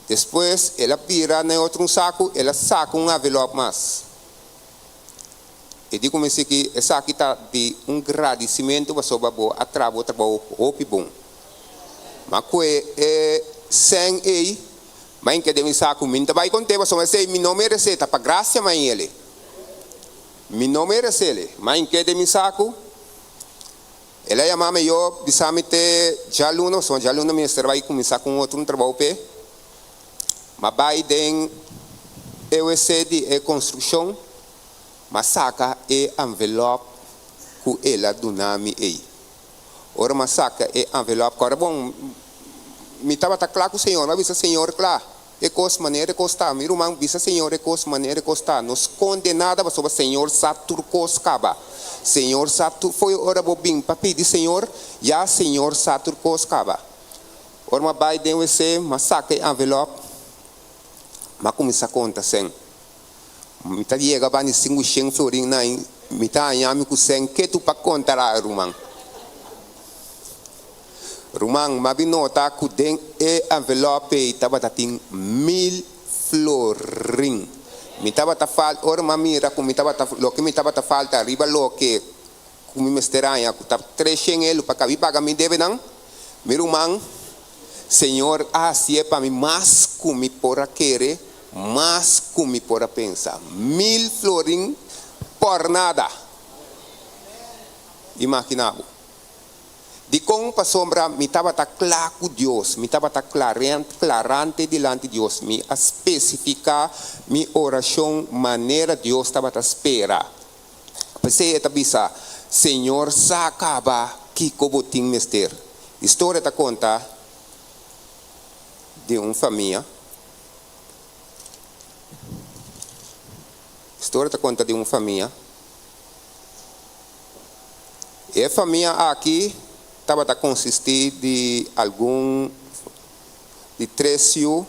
[SPEAKER 11] Despues el a bira na e otro un saku, el a saka un avelòp mas. E di kuminsá ki esaki ta di un gradisimentu pasobra bo a traha bo trabou hopi bon. Ma ku e sèn ei, m'a hinka den mi saku. Mi no ta bai kont'é pasobra esei mi no meresé, ta pa grasia m'a hin'el. Mi no meresé. M'a hink'é den mi saku. El a yama mi yo bisa mi te djaluna pasobra djaluna mi mester bai kuminsá ku un otro trabou p'e. M'a bai den e wc di e konstrukshon, m'a saka e envelòp ku el a duna mi ei. Ora m'a saka e envelòp, kòrda bon, mi tabata kla ku Señor, m'a bisa Señor kla e kos manera e kos ta. Mi ruman, bisa Señor e kos manera e kos ta. No skonde nada pasobra Señor sa tur kos kaba. Señor sa tur, fo'i ora bo bin pa pidi Señor, ya Señor sa tur kos kaba. Ora m'a bai den wc, m'a saka e envelop, m'a kuminsá konta sèn. Mi ta yega banda di sinku shen florin na i mi ta haña mi ku sèn ketu pa konta la ruman. Ruman, m'a bin nota ku den e envelop ei tabata tin mil florin. Mi tabata fal, ora m'a mira ku mi tabata, loke mi tabata falta riba loke ku mi mester haña ku ta treshen elu pa kabi paga mi debenan, mi ruman, Señor a hasié pa mi mas ku mi por a kere, mas ku mi por a pensa. Mil florin por nada! Imaginá bo. Dikon? Pasobra mi tabata kla ku Dios, mi tabata klarante dilanti Dios, mi a spesifiká mi orashon manera Dios tabata spera. P'esei e ta bisa, Señor sa kaba kiko bo tin mester. Historia ta konta di un famia. Historia ta konta di un famia. E famia aki tabata konsistí di algun di tres yu,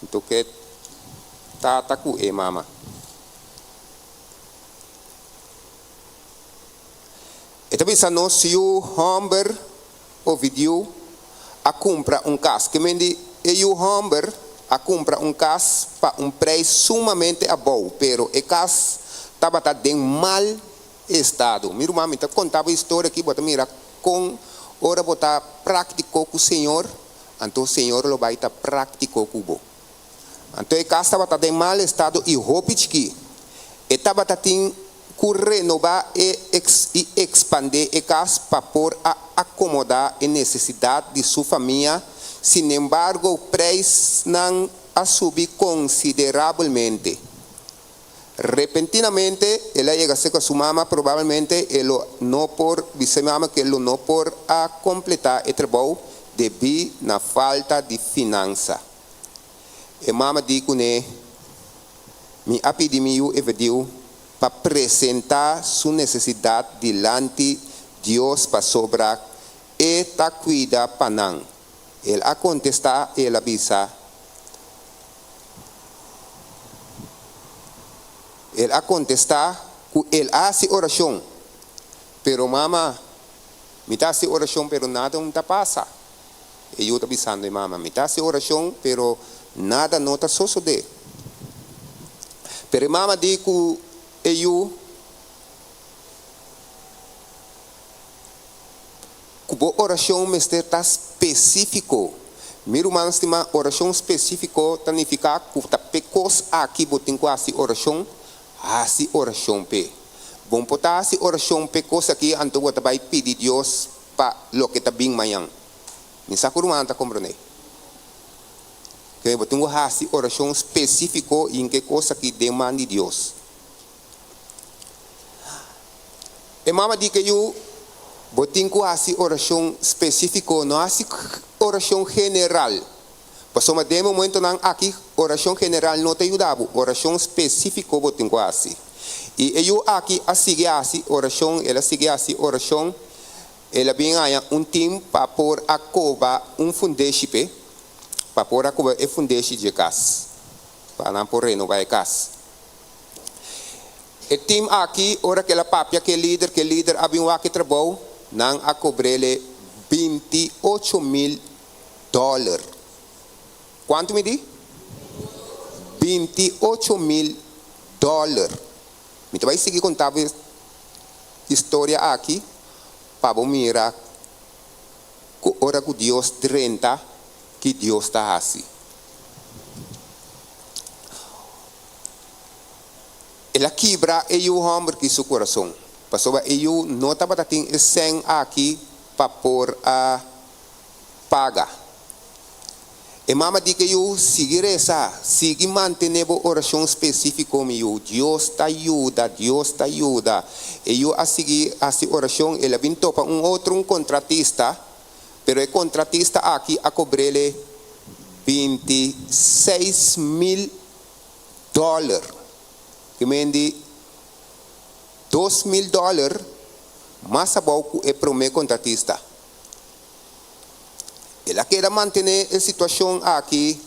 [SPEAKER 11] anto ku e tata ku e mama. E ta bisa nos yu hòmber. Ovidiu a kumpra un kas. Ke men di e yu hòmber a kumpra un kas pa un preis sumamente abou, pero e kas tabata den mal estado. Mi ruman, mi ta konta bo e historia aki, bo ta mira kon ora bo ta práktiko ku Señor, anto Señor lo bai ta práktiko ku bo. Anto e kas tabata den mal estado i hopi chikí. E tabata tin ku renobá e i ekspandé e kas pa por a akomodá e nesesidat di su famia, sinembargo preisnan a subi konsiderabelmente. Repentinamente el a yega serka su mama, probablemente e lo no por bisa e mama ku e lo no por a kompletá e trabou debí na falta di finansa. E mama di kuné, Mi a pidi mi yu Evediu pa presentá su nesesidat dilanti Dios pasobra E ta kuida pa nan. El a kontestá i el a bisa, El a kontestá ku el a hasi orashon, pero mama, mi ta hasi orashon pero nada no ta pasa. E yu ta bisando e mama, Mi ta hasi orashon, pero nada no ta sosodé. Pero e mama di ku e yu, Ku bo orashon mester ta spesífiko. Mi ruman stimá, orashon spesífiko ta nifiká ku ta p'e kos aki bo tin ku hasi orashon, hasi orashon p'e. Bo por ta hasi orashon p'e kos aki anto bo ta bai pidi Dios pa loke ta bin mañan. Mi sa ku rumannan ta komprondé. Kende bo tin ku hasi orashon spesífiko i ke kos aki den man di Dios. E mama di ke yu, Bo tin ku hasi orashon spesífiko, no hasi orashon general. Pasobra den e momentonan aki orashon general no ta yuda bo, orashon spesífiko bo tin ku hasi. I e yu aki a sigui hasi orashon, el a sigui hasi orashon, el a bin haña un tim pa por a koba un fundeshi p'e, pa por a koba e fundeshi dje kas, pa nan por renobá e kas. E tim aki, ora ku el a papia ku e lider, ku e lider a bin wak e trabou, nan a kobr'el 28 mil dòler. Kuantu mi di? 28 mil dòler. Mi ta bai sigui konta bo e historia aki pa bo mira ku ora ku Dios drenta, ki Dios ta hasi. El a kibra e yu hòmber ki su kurason, pasobra e yu no tabata tin e sèn aki pa por a paga. E mama di ku e yu, Sigui resa, sigui mantené bo orashon spesífiko, mi yu. Dios ta yuda, Dios ta yuda. E yu a sigui hasi orashon, el a bin topa un otro, un kontratista, pero e kontratista aki a kobr'é 26 mil dòler, ke men di 2000 dòler mas abou ku e promé kontratista. El a keda mantené e situashon aki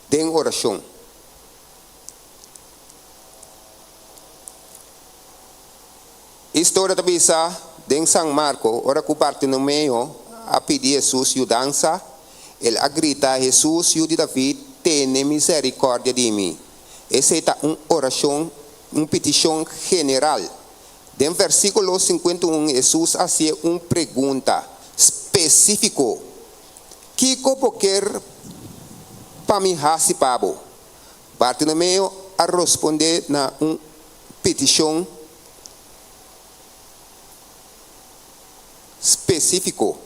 [SPEAKER 11] den orashon. E historia ta bisa den San Marko, ora ku Bartolomeo a pidi Hesus yudansa, el a grita, Hesus, Yu di David, tene miserikòrdia di mi. Esei ta un orashon, un petishon general. Den versíkulo 51 Hesus a hasié un pregunta spesífiko, Kiko bo ker pa mi hasi pa bo? Bartolomeo a rospondé na un petishon spesífiko,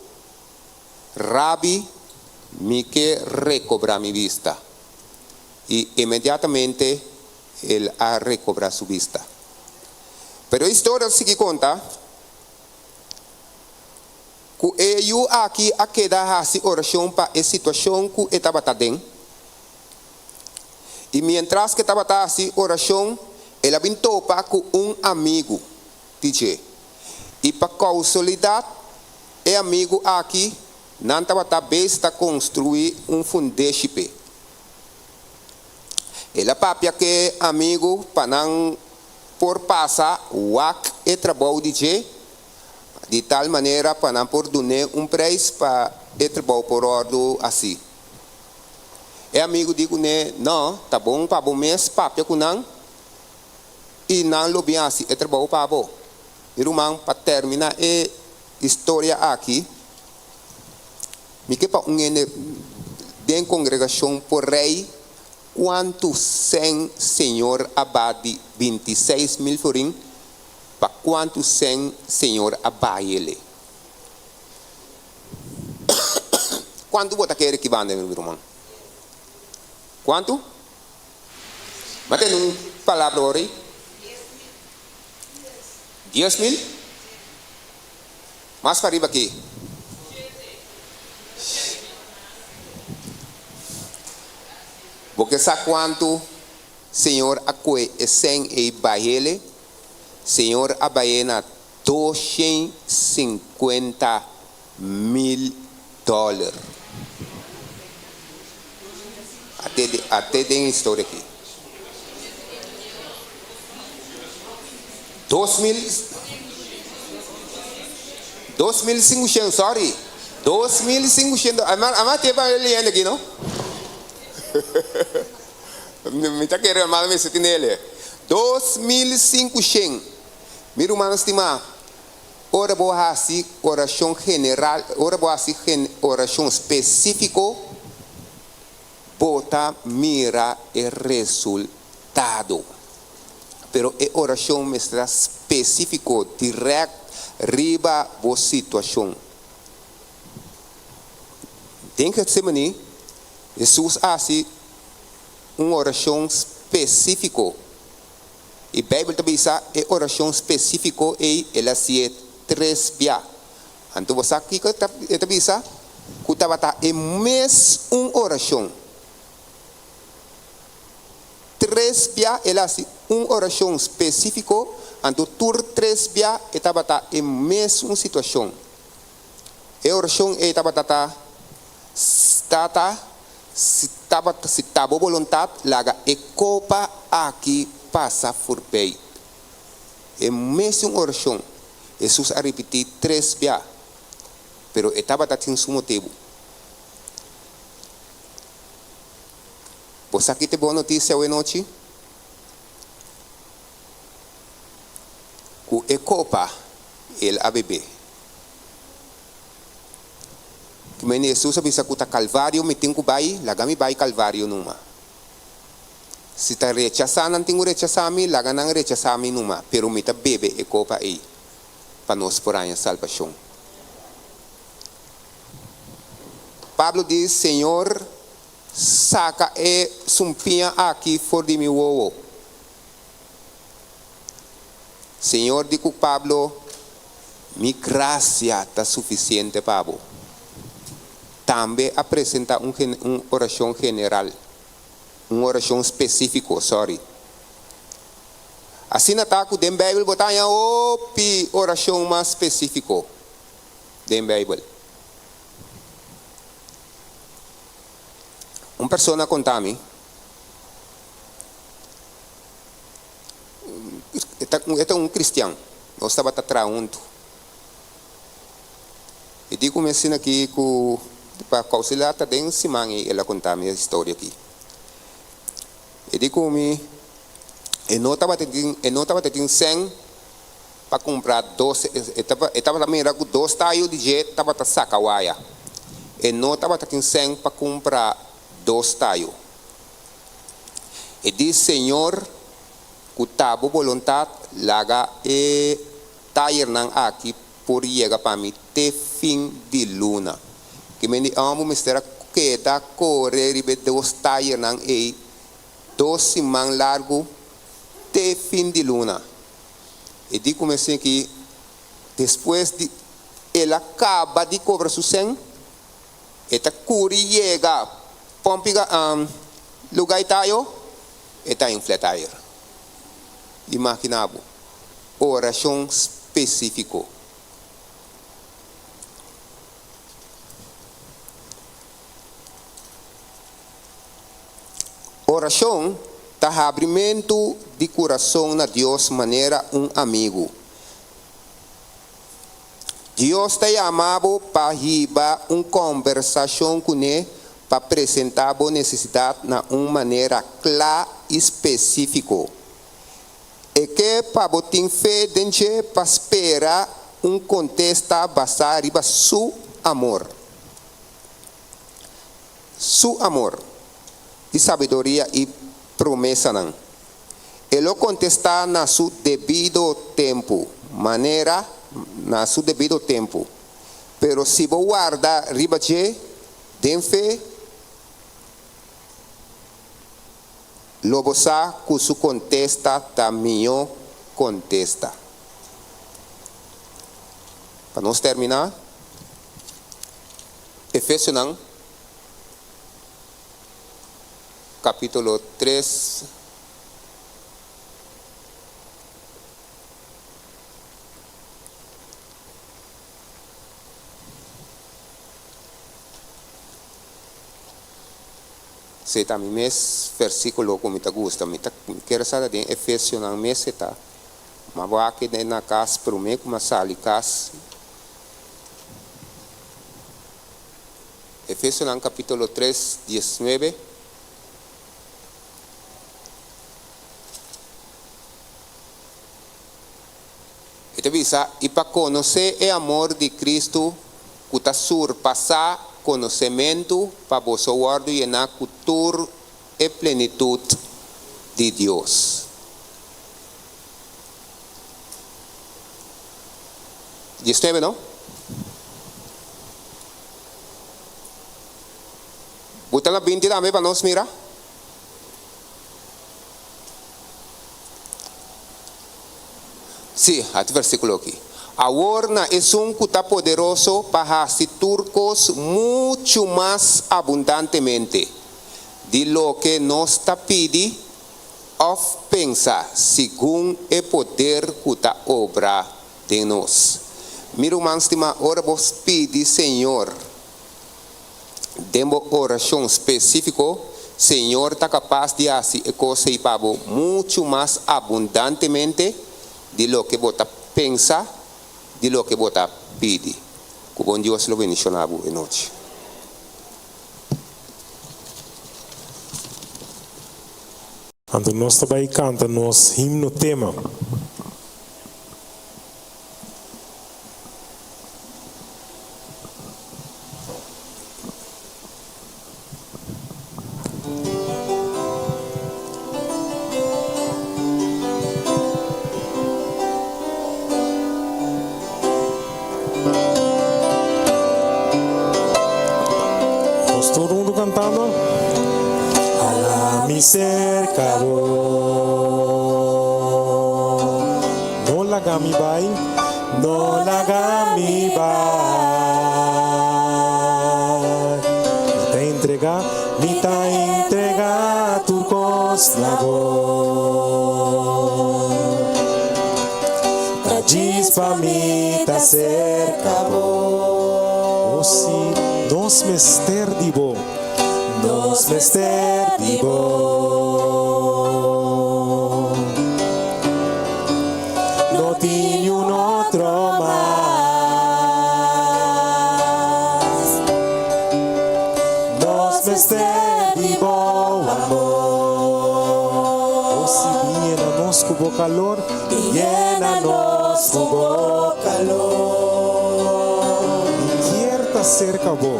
[SPEAKER 11] Rabi, mi ke rekobrá mi bista. I inmediatamente el a rekobrá su bista. Pero e historia ta sigui konta ku e yu aki a keda hasi orashon pa e situashon ku e tabata aden. I miéntras ku e tabata hasi orashon, el a bin topa ku un amigu di dje. I pa kousolidat e amigu aki, nan tabata bes ta konstruí un fundeshi p'e. El a papia ku e amigu pa nan por pasa wak e trabou di dje. Di tal manera pa nan por dun'é un preis pa e trabou por òrdu hasi. E amigu di kuné, No, ta bon pa bo mes papia ku nan i nan lo bin hasi e trabou pa bo. Mi ruman, pa terminá e historia aki, mi ke pa un hende den kongregashon por rei kuantu sèn Señor a ba di 26.000 florin Pa kuantu sèn Señor a bai el'e? Kuantu bo ta kere ki banda mi ruman? Kuantu? Bo a tende un palabra ora ei? 10.000? Mas pariba ki? Bo ke sa kuantu Señor a koe e sèn ei bai el'e? Señor a bay'é na 250.000 dòler. Ate ate den e historia aki. 2000, 2500, sorry, 2500, ama te pa leyendo aki no? Mi ta kere hermano mester tin ele. 2500. Mi rumannan stimá, ora bo hasi orashon general, ora bo hasi orashon spesífiko, bo ta mira e resultado. Pero e orashon mester ta spesífiko, dirèkt riba bo situashon. Den Getsemaní, Hesus a hasi un orashon spesífiko. I Beibel ta bisa e orashon spesífiko ei el a hasié tres bia. Anto bo sa kiko e ta bisa? Ku tabata e mes un orashon. Tres bia el a hasi un orashon spesífiko, anto tur tres bia e tabata e mes un situashon. E orashon ei tabata ta, Tata, si tabata si ta bo boluntat, laga e kopa aki pasa forbei. E mesun orashon Hesus a ripití tres bia, pero e tabata tin su motibu. Bo sa ki ta e bon notisia awenochi? Ku e kopa el a bebé. Ki mende Hesus a bisa ku ta Kalvario mi tin ku bai, laga mi bai Kalvario numa. Si ta rechasá nan tin ku rechasá mi, laga nan rechasá mi numa, pero mi ta bebe e kopa ei pa nos por haña salbashon. Pablo di, Señor, saka e sumpiña aki for di mi wowo. Señor di ku Pablo, Mi grasia ta sufisiente pa bo. Tambe a presenta un un orashon general, un orashon spesífiko, sorry. Asina ta ku den Beibel bo ta haña hopi orashon mas spesífiko den Beibel. Un persona a konta mi. E ta e ta un cristian. Nos tabata traha huntu. E di ku mi asina aki ku pa kousa el a ta den siman ei el a konta mi e historia aki. E di ku mi e no tabata tin e no tabata tin sèn pa kumpra dos e e tabata mira ku dos tayo di dje tabata saka waya. E no tabata tin sèn pa kumpra dos tayo. E di, Señor, ku ta bo boluntat, laga e tayernan aki por yega pa mi te fin di luna. Ke men di òmber mester a keda kore riba e dos tayernan ei dos siman largu te fin di luna. E di ku mester ki despues di el a kaba di kobra su sèn, E ta kuri yega Pompiga luga i tayo, e ta infla tayer. Imagina bo, orashon spesifiko. Orashon ta habrimentu di kurason na Dios manera un amigu. Dios ta yama bo pa hiba un kòmbersashon kuné pa presentá bo nesesidat na un manera kla i spesífiko. E ke pa bo tin fe den dje pa spera un kontesta basá riba Su amor. Su amor, i sabiduria i promesanan. E lo kontestá na su debido tempu, manera na su debido tempu. Pero si bo warda riba dje den fe, lo bo sa ku su kontesta ta mihó kontesta. Pa nos terminá, Efesionan kapítulo tres. Esei ta mi mes versíkulo ku mi ta gusta. Mi ta kier sa ta den Efesionan mes e ta. Ma bo a keda na kas promé ku mi a sali kas. Efesionan kapítulo tres, diesnuebe. E ta bisa, I pa konosé e amor di Kristu ku ta surpasá konosementu, pa boso wòrdu yená ku tur e plenitut di Dios. Diesnuebe, no? Bo ta na binti tambe pa nos mira? Sí, ati versíkulo aki. Awor na esun ku ta poderoso pa hasi tur kos muchu mas abundantemente di loke nos ta pidi òf pensa, segun e poder ku ta obra den nos. Mi ruman stimá, ora bo pidi Señor den bo orashon spesífiko, Señor ta kapas di hasi e kos ei pa bo muchu mas abundantemente di loke bo ta pensa, di loke bo ta pidi. Ku bon Dios lo bendishoná bo e nochi.
[SPEAKER 1] Anto nos ta bai kanta nos himno tema. Nos tur huntu cantando. Hala mi cerca bo. No laga mi bai, no laga mi bai. Mi ta entrega, mi ta entrega tur cos na bo. Ta djis pa mi ta serka bo. O si, nos mester di bo, nos mester di bo. No tin niun otro mas. Nos mester di bo amor. O si, bin yena nos ku bo kalor. Yena nos ku bo kalor. Mi kier ta serka bo.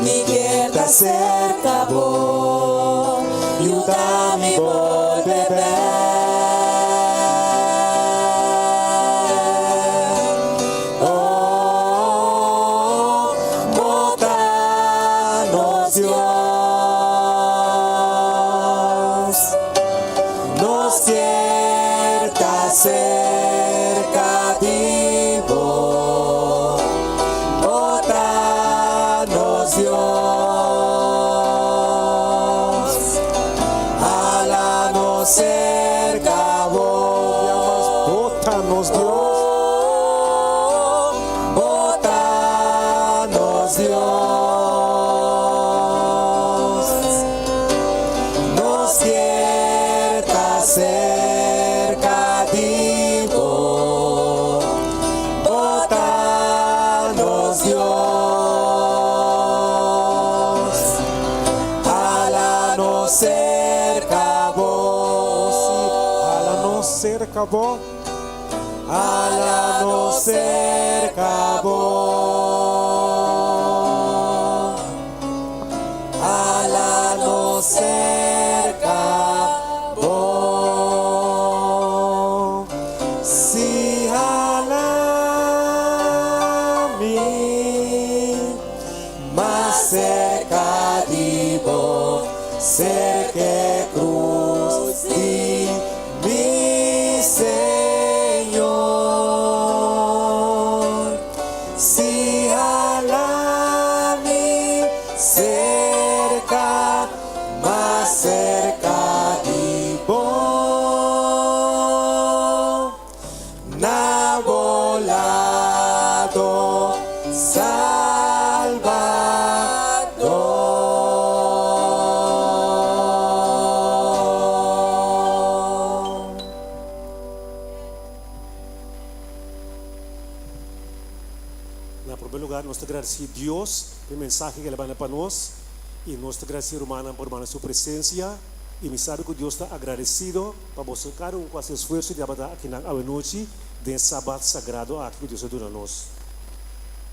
[SPEAKER 2] Mi kier ta serka bo. Yuda mi bolbe bek. Oh, bo ta nos Dios. Nos kier ta cerca di bo, bo ta nos Dios. Hala nos Dios. Hala nos serka bo.
[SPEAKER 1] Sí, hala nos serka bo.
[SPEAKER 2] Hala nos serka bo. Hala nos serka bo. Si hala mi mas serka di bo, serk'e krus di mi Señor. Si hala mi serka, mas serka di bo, na bo lado, Salbador.
[SPEAKER 9] Na promé lugar nos ta gradisí Dios pa e mensahe ku el a manda pa nos i nos ta gradisí rumannan pa manda su presensia i mi sabi ku Dios ta agradesido pa boso kada un ku hasi esfuerso di tabata akinan awenochi den e Sabat sagrado aki ku Dios a duna nos.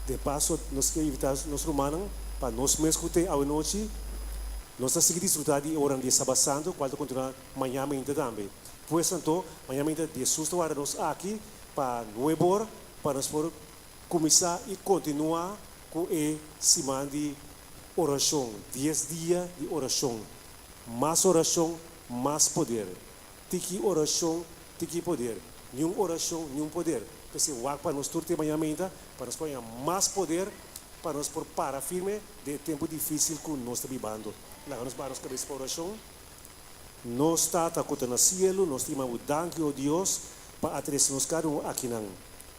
[SPEAKER 9] De paso nos ke invitá nos rumannan pa nos mes ku te awenochi nos ta sigui disfrutá di e oranan di e Sabat Santu kual ta kontinuá maña mainta tambe. Pues anto maña mainta Jesus ta warda nos aki pa nuebor pa nos por kuminsá i kontinuá ku e siman di orashon, dies dia di orashon. Mas orashon, mas poder. Tiki orashon, tiki poder. Niun orashon, niun poder. P'esei wak pa nos tur te maña meinta, pa nos por haña mas poder, pa nos por para firme den e tempu difísil ku nos ta bibando. Laga nos baha nos kabes pa orashon. Nos Tata ku ta na sielu, nos ta yama bo danki, o Dios, pa a trese nos kada un akinan.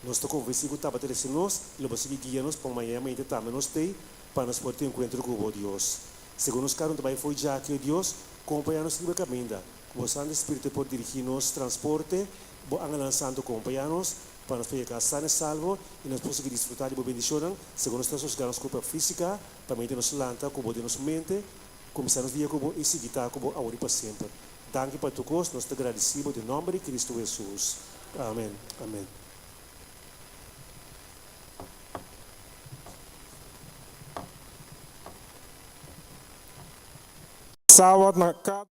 [SPEAKER 9] Nos ta konvensí ku Taba trese nos i lo bo sigui guia nos pa maña mainta tambe nos t'ei pa nos por tin enkuentro ku bo, Dios. Segun nos kada un ta bai fo'i djaki, o Dios, kompañá nos riba e kaminda. Ku bo Santu Spiritu por dirigí nos transporte, bo angelnan santu kompañá nos pa nos por yega san e salvo i nos por sigui disfrutá di bo bendishonnan segun nos ta sosegá nos kurpa físika pa mente nos lanta ku bo den nos mente Kuminsá nos dia ku bo i sigui ta ku bo awor i pa semper. Danki pa tur kos, nos ta gradisí bo den nòmber di Kristu Hesus. Amen. Amen.
[SPEAKER 1] Sabat na kada.